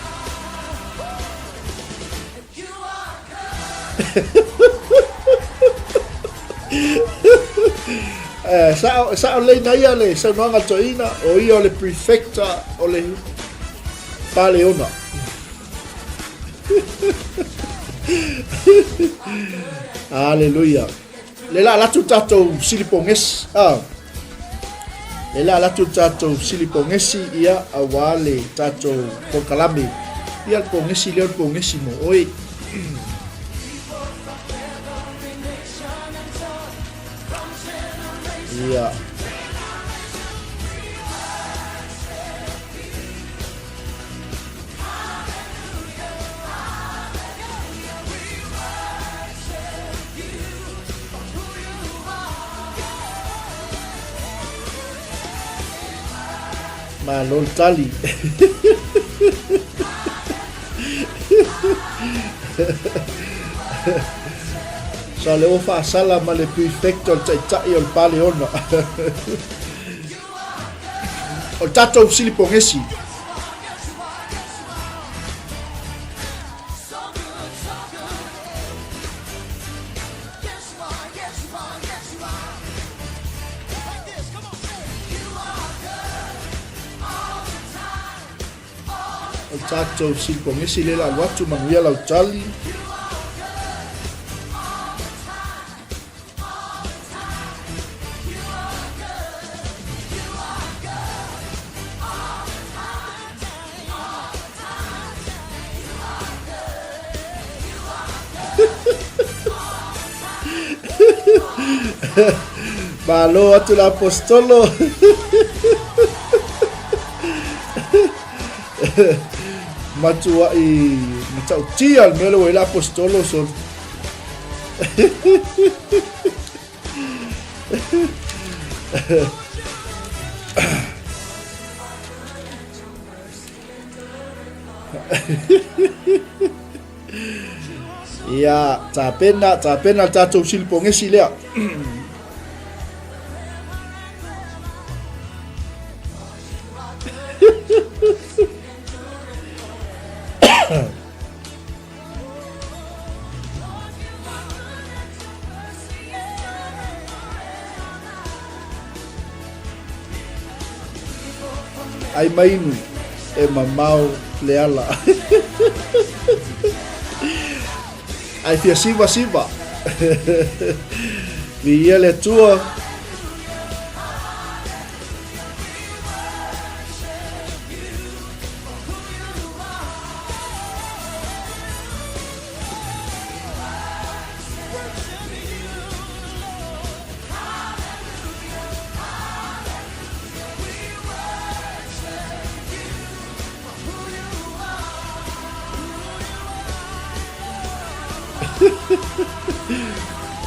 Eh, sao, sao lei na ia le saunoaga toeaina, o ia o le prefecta o le Paleona. Aleluia. Le la alatu tatou silipogesi. Ah. Le la alatu tatou silipogesi ia aua le tatou polokalame. Ia le pogesi lea o le pogesi mo oe. Ia. Malo le tali. Sa le ua faasala ma le prefect o le taitai o le Paleona. O le tatou silipogesi. O tatou silipogesi lea la alu atu, manuia lau tali. Malo atu le apostolo. Matuai matautia le mea lea ua i le apostolo so. Ia, tapena, tapena le tatou silipogesi lea. Ai mainu e mamao le ala. Ai fia siva siva. Viia le Atua.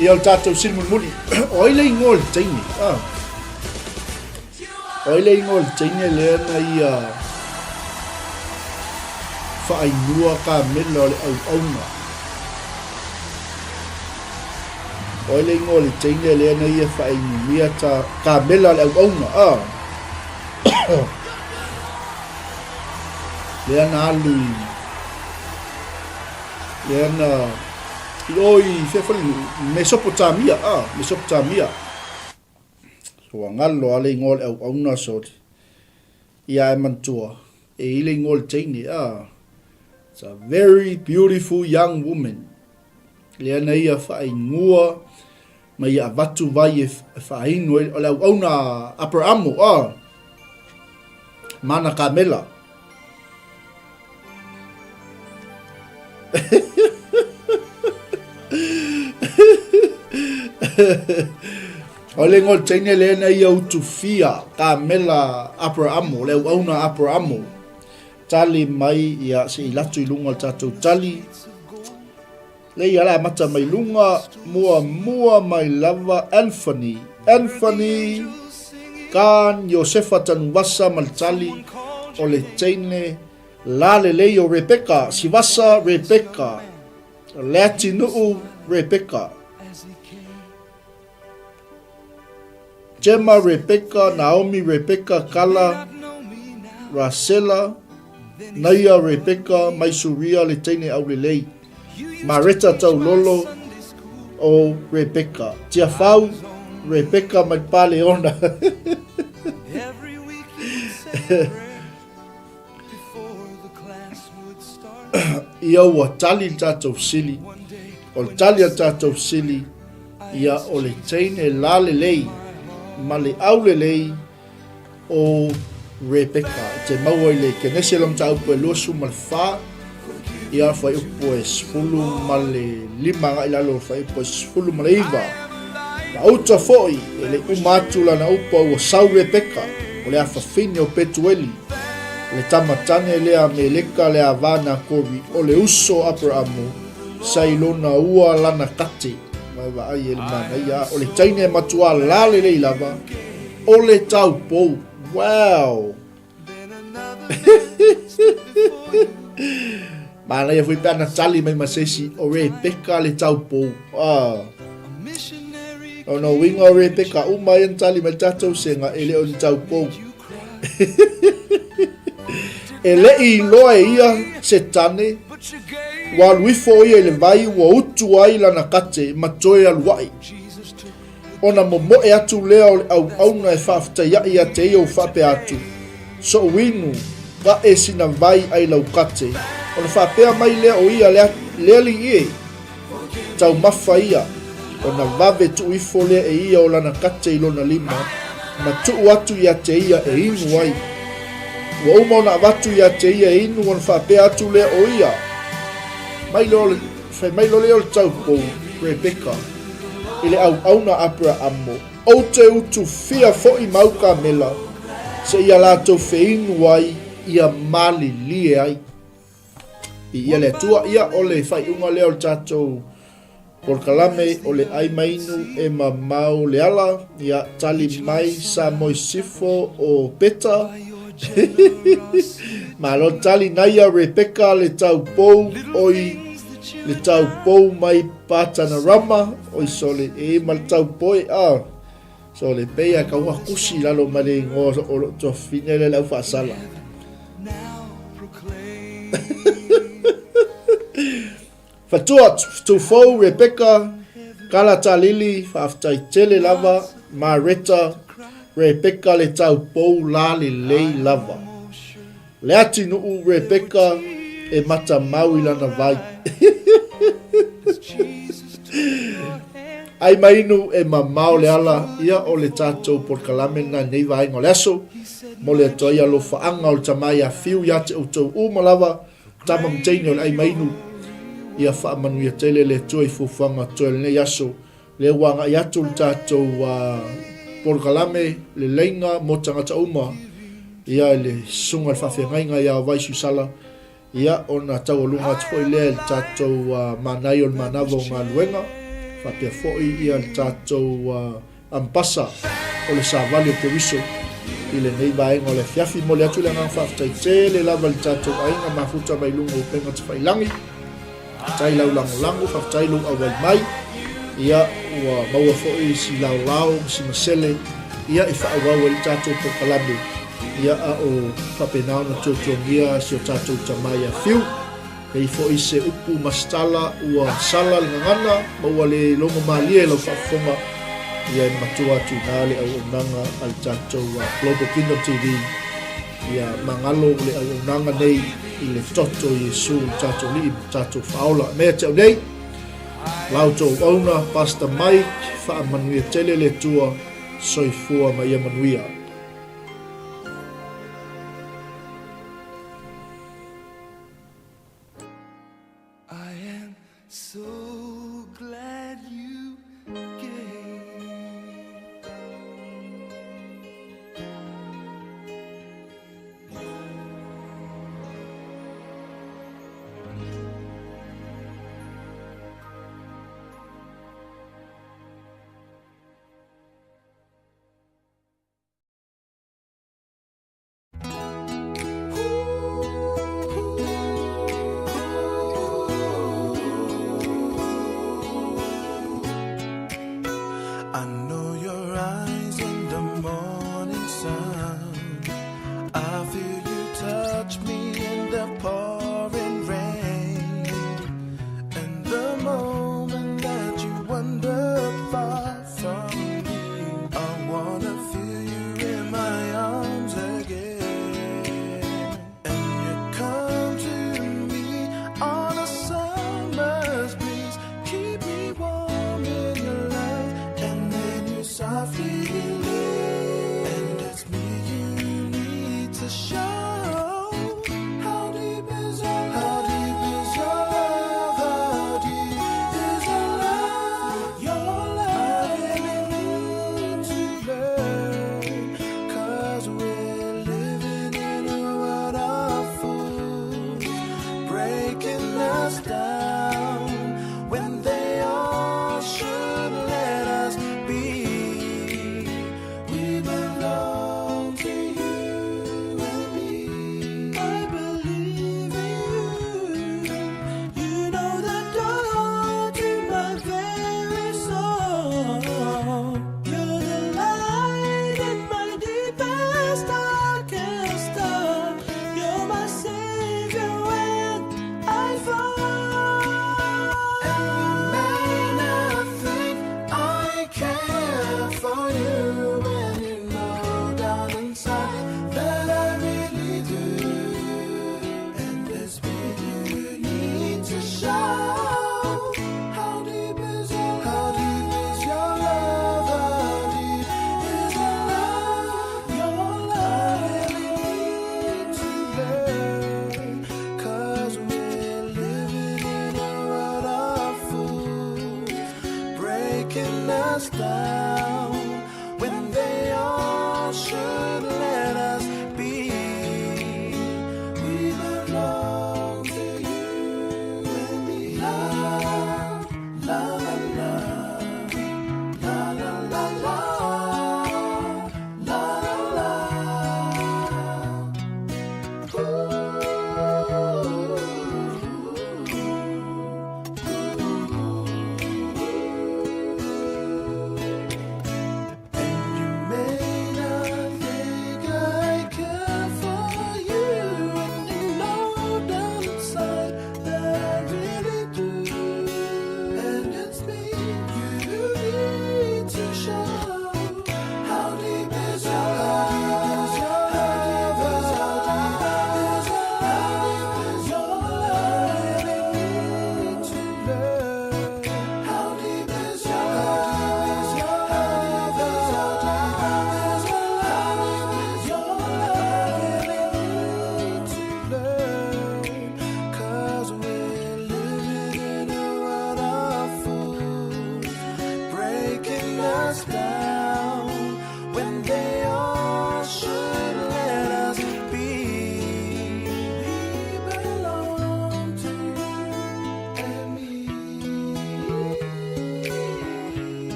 Ia o le tatou sili mulimuli. O ai le igoa o le teine? Ah. O ai le igoa o le teine lea na ia faainua kamela o le auauna? O ai le igoa o le teine lea na ia faainumia ta kamela o le auauna? Ah. Lea na alu i lea na i o i fea foi Mesopotamia, ah, Mesopotamia. Ua galo a le igoa o le auauna soli. Ia e manatua, e i le igoa o le teine, ah. It's a very beautiful young woman. Lea na ia faainua ma ia avatu vai e faainu ai, o le auauna Aperamo, ah. Mana kamela. O le igoa o le teine lea na ia utufia kamela Aperamo, le auauna Aperamo. Tali mai ia se i latu i luga o le tatou tali. Le ia le amata mai luga, mua mua mai lava Anthony. Anthony Kan Iosefa Tanuvasa ma le tali o le teine la lelei o Rebecca, Sivasa Rebecca, Leatinuu Rebecca. Gemma Rebecca, Naomi Rebecca, Kala, Rasela, Naia Rebecca, Maisuria le teine aulelei, Mareta Taulolo o Rebecca, Tiafau Rebecca mai Paleona. Ia ua tali le tatou fesili, o le tali a le tatou fesili, ia o le teine lalelei ma le aulelei o Rebeka. E te maua i le Kenese lo mataupu e 24, ia fuaiupu e 15 agai i lalo o fuaiupu e 19. Na uta foi e le uma atu lana upu a ua sau Rebeka, o le afafine o Petueli, o le tama tane lea a Meleka le ava na Kori, o le uso Aperamo, sa i lona ua lana kate. Mai vaai e le manaia, o le teine e matua la lelei lava, o le taupou. Wow! Manaia foi pe ana tali mai ma se isi o Rebecca le taupou. Ah. O no uiga o Rebecca uma ai ana tali mai tatou sega e le o ni taupou. E le i iloa e ia se tane, ua alu ifo o ia i le vai ua utu ai lana kate ma toe alu aʻe. Ona momoe atu lea o le auauna e faafetai aʻe ia te ia ua faapea atu, Soʻu inu. Ka'e sina vai ai lau kate, ona faapea mai lea o ia le alii e, taumafa ia, ona vave tuu ifo lea e ia o lana kate i lona lima, ma tuu atu ia te ia e inu ai. Ua uma ona avatu ia te ia e inu ona faapea atu lea o ia, Mai loa le, fai mai loa lea o le taupou, Rebeka, i le auauna a Aperaamo, Ou te utufia foi mau kamela, seia latou feinu ai ia malilie ai. Viia le Atua. Ia, o le faaiuga lea o le tatou polokalame o le ai mainu e mamao le ala. Ia, tali mai Samoa i Sifo o Peta. Malo tali naia Rebecca le taupou oi le taupou mai Patanarama oi sole e ma le taupoe a sole pei a kaua kusi lalo ma le ingoa o lo tuafafine le lau faasala. Fatua Tufou Rebecca Kala Talili faafetai tele lava Mareta Rebecca le taupou la lelei lava. Leatinuu Rebecca e matamau i lana vai. Ai mainu e mamao le ala ia o le tatou polokalame lena i nei vaega o le aso. Momoli atu ai alofaaga o le tama ia Fiu ia te outou uma lava, tama ma teine o le ai mainu. Ia faamanuia tele le Atua i fuafuaga toe o lenei aso. Lea ua agai atu le tatou polokalame le laina mo tagata uma ia i le susuga i le faafeagaiga ia Ovai Suisala ia ona taualuga atu foi lea i le tatou manaia o le manava o galuega faapea foi ia le tatou ambasa o le savali o Keriso i lenei vaega o le afiafi. Momoli atu le agaga faafetai tele lava i le tatou aiga mafuta mai luga o upega tafailagi. Faafetai lau lagolago, faafetai lou auai mai. Ia, ua maua foi si laolao ma si masele, ia, i faaauau ai le tatou polokalame, ia, a o faapena ona tuatuagia si o tatou tama ia Fiu. E i foi se upu ma se tala ua sala le gagana ma ua le logo malie lau faafofoga, ia e matua atu i ina le auaunaga a le tatou Global Kingdom TV. Ia magalo le auaunaga nei i le toto o Iesu le tatou Alii ma tatou Faaola. Mea te au nei, la outou auauna, Pastor Mike, faamanuia tele le Atua, soifua ma ia manuia. I am so glad you came. I know your eyes in the morning sun. I feel you touch me in the pouring rain. And the moment that you wander far from me, I wanna feel you in my arms again. And you come to me on a summer's breeze, keep me warm in your love, and then you softly leave. And it's me you need to show. How deep is your love? How deep is your love? How deep is your love? Your love. I really need to learn, 'cause we're living in a world of fools, breaking us down when they all should let us be. We belong to you and me. I believe in you. You know the door to my very soul. You're the light in my deepest, darkest hour. You're my savior when I fall. us down.